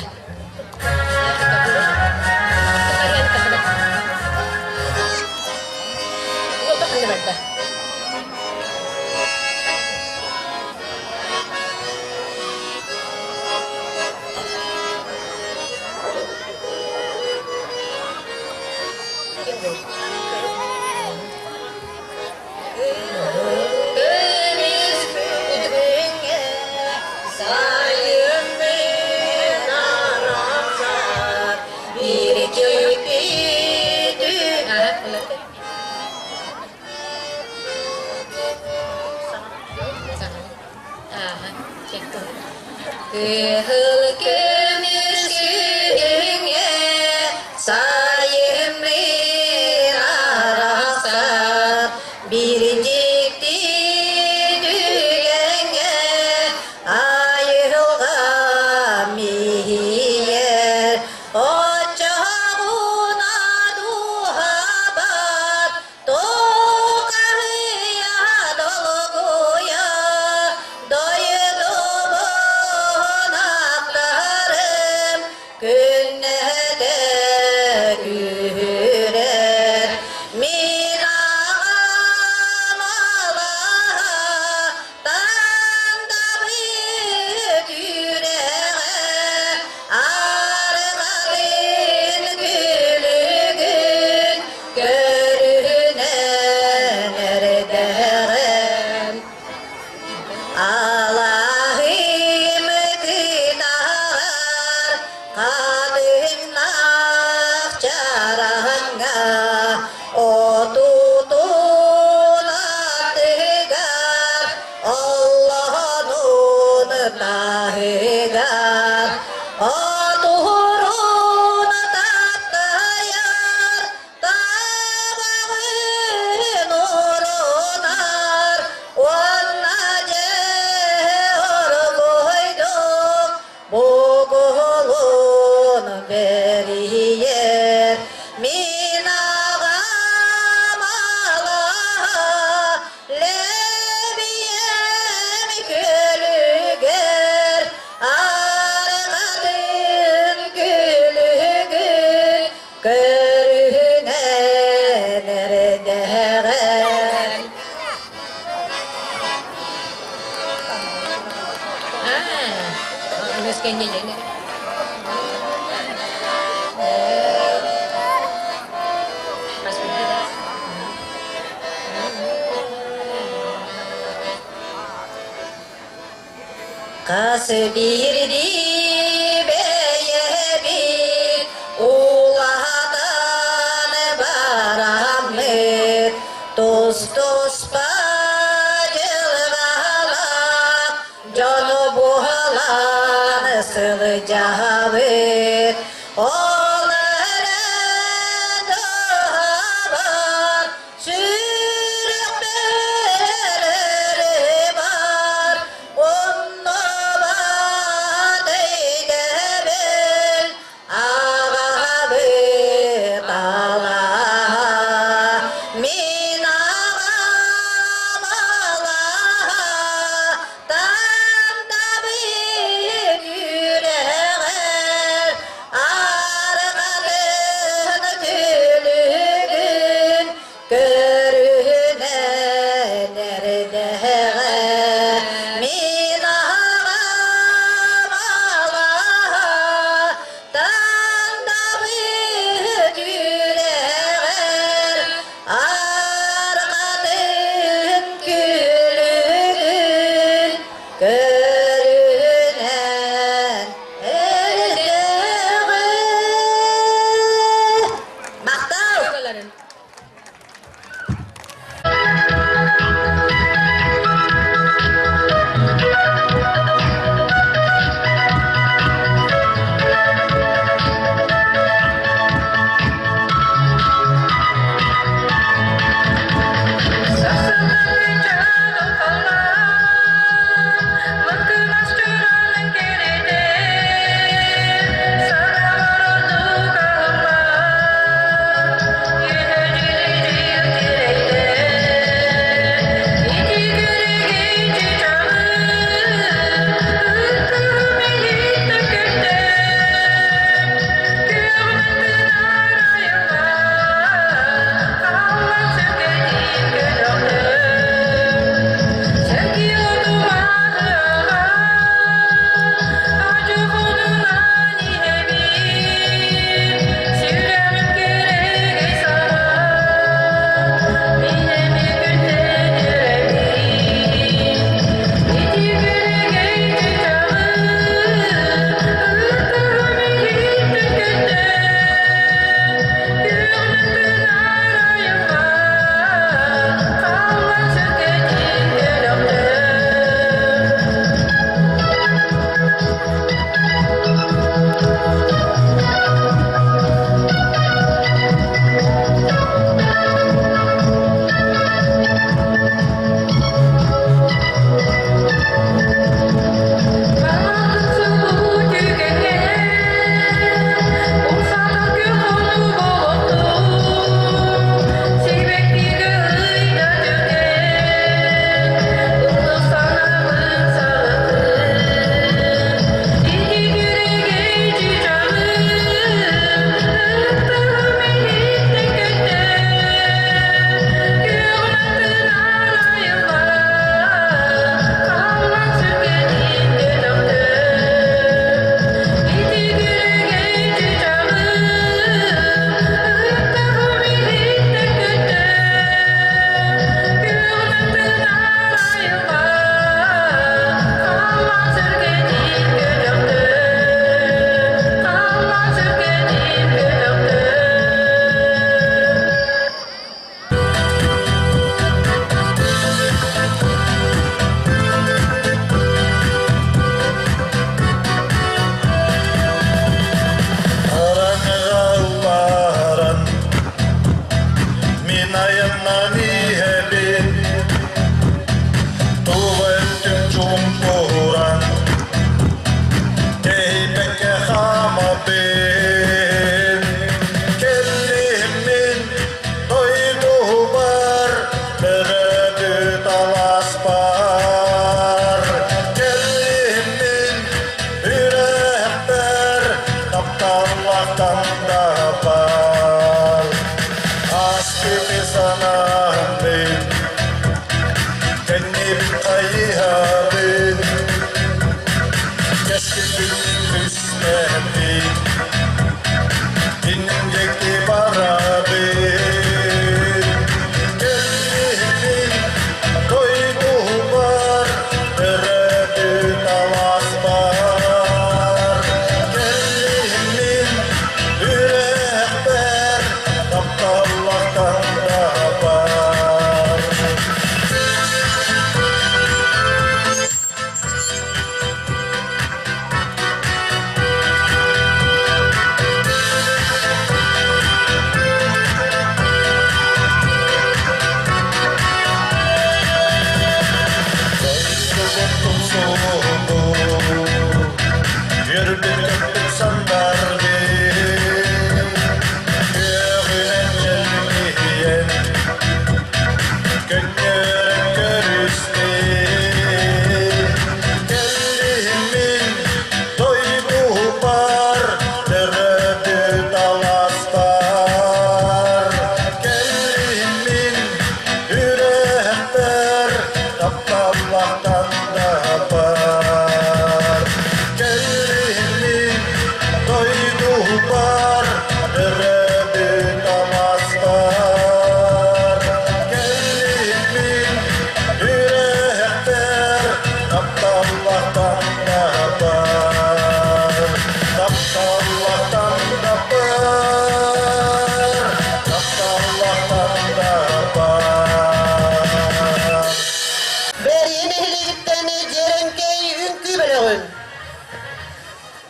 Кыһыл көмүс күһүҥҥэ сайыммын арахсар биир дьикти түгэҥҥэ айылҕа миһийэр оччоҕуна дууһабар Туохаһыйа долгуйа дойдубун ахтарым күннэтэ күүһүрэр мин аҕам алаһа тандабыт үрэҕэ арҕатын күлүгүн Көрүнэн эрдэҕим Алаһым кытаҕар хатыҥнаах чараҥҥа отутун аттыгар Оллоонун таһыгар отуһурун таптайар Табаҕын урунар уонна дьэ оргуйдук бугулун бэрийэр мин аҕам алаһа лэбийэм күөлүгэр арҕатын күлүгүн Көрүнэн эрдэҕэ. Хас биирдии бэйэбит улаатан бараммыт тус-туспа дьылҕалаах дьону буһалаан сылдьабыт. Ол эрэ туһабар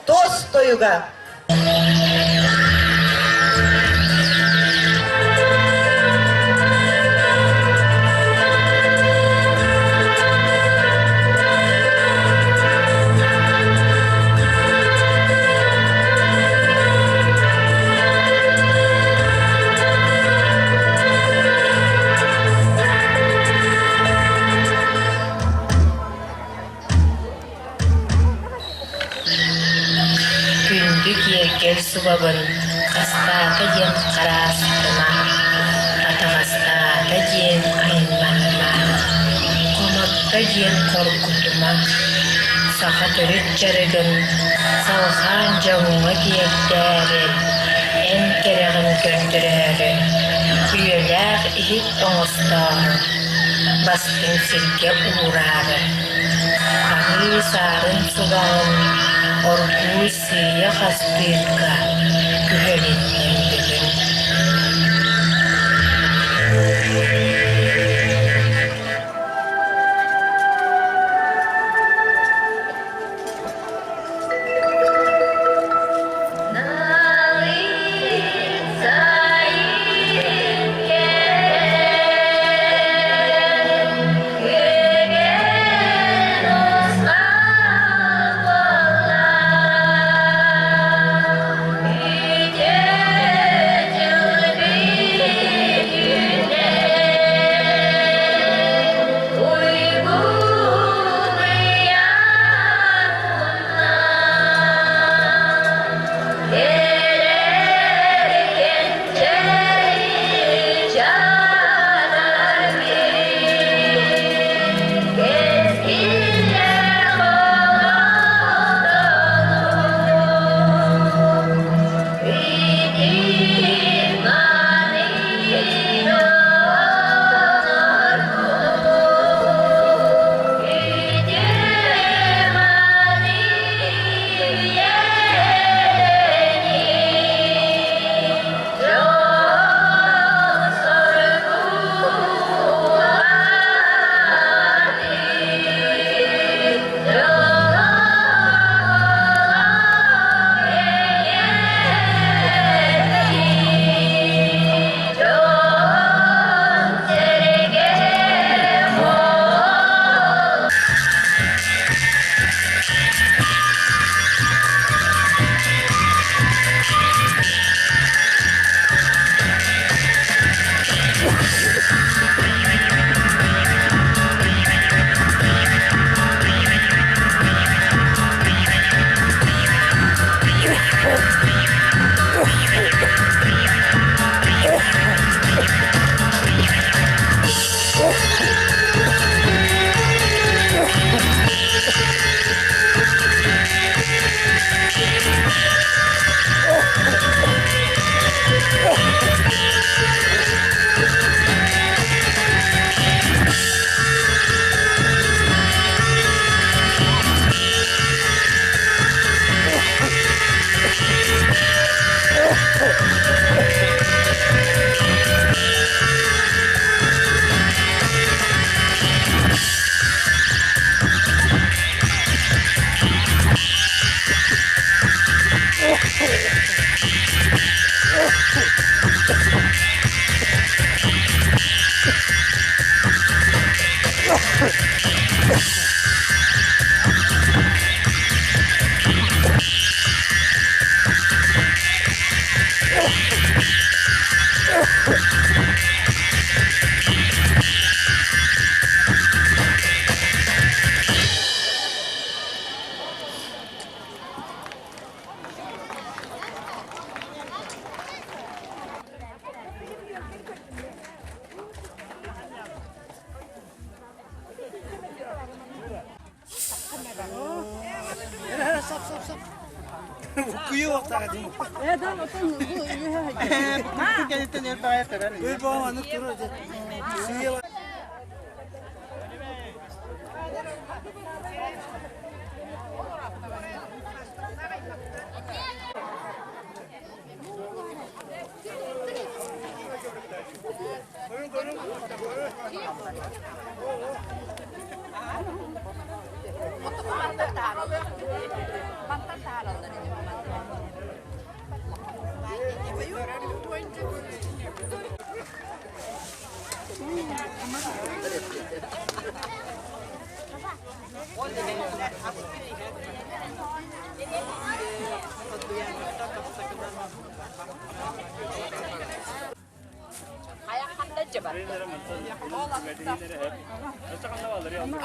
Туос тойуга. Күндү киэргэл субабын хастаата диэн хараастыма, атаҕастаата диэн айманыма, хомотто диэн хоргутума, саха төрүт дьарыгын салҕаан дьоҥҥо тиэрдээри, эн кэрэҕин көрдөрөөрү, үйэлээх иһит оҥостоору, бастыҥ сиргэ уураары. Аһыы саарын субаҕын оргууй сыыйа хастыырга күһэлинним бүгүн.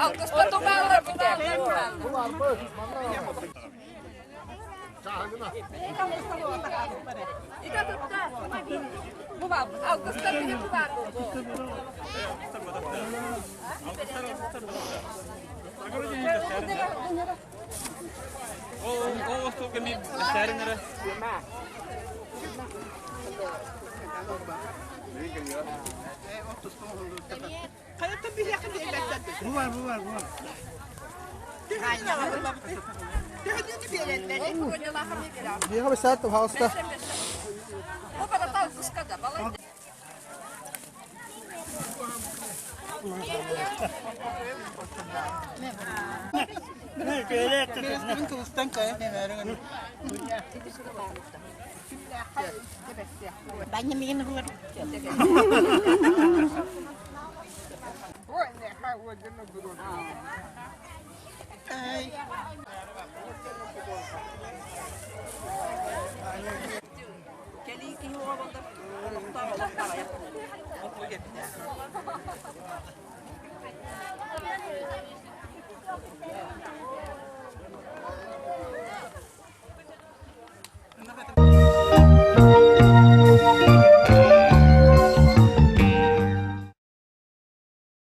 Алтыста тумаалар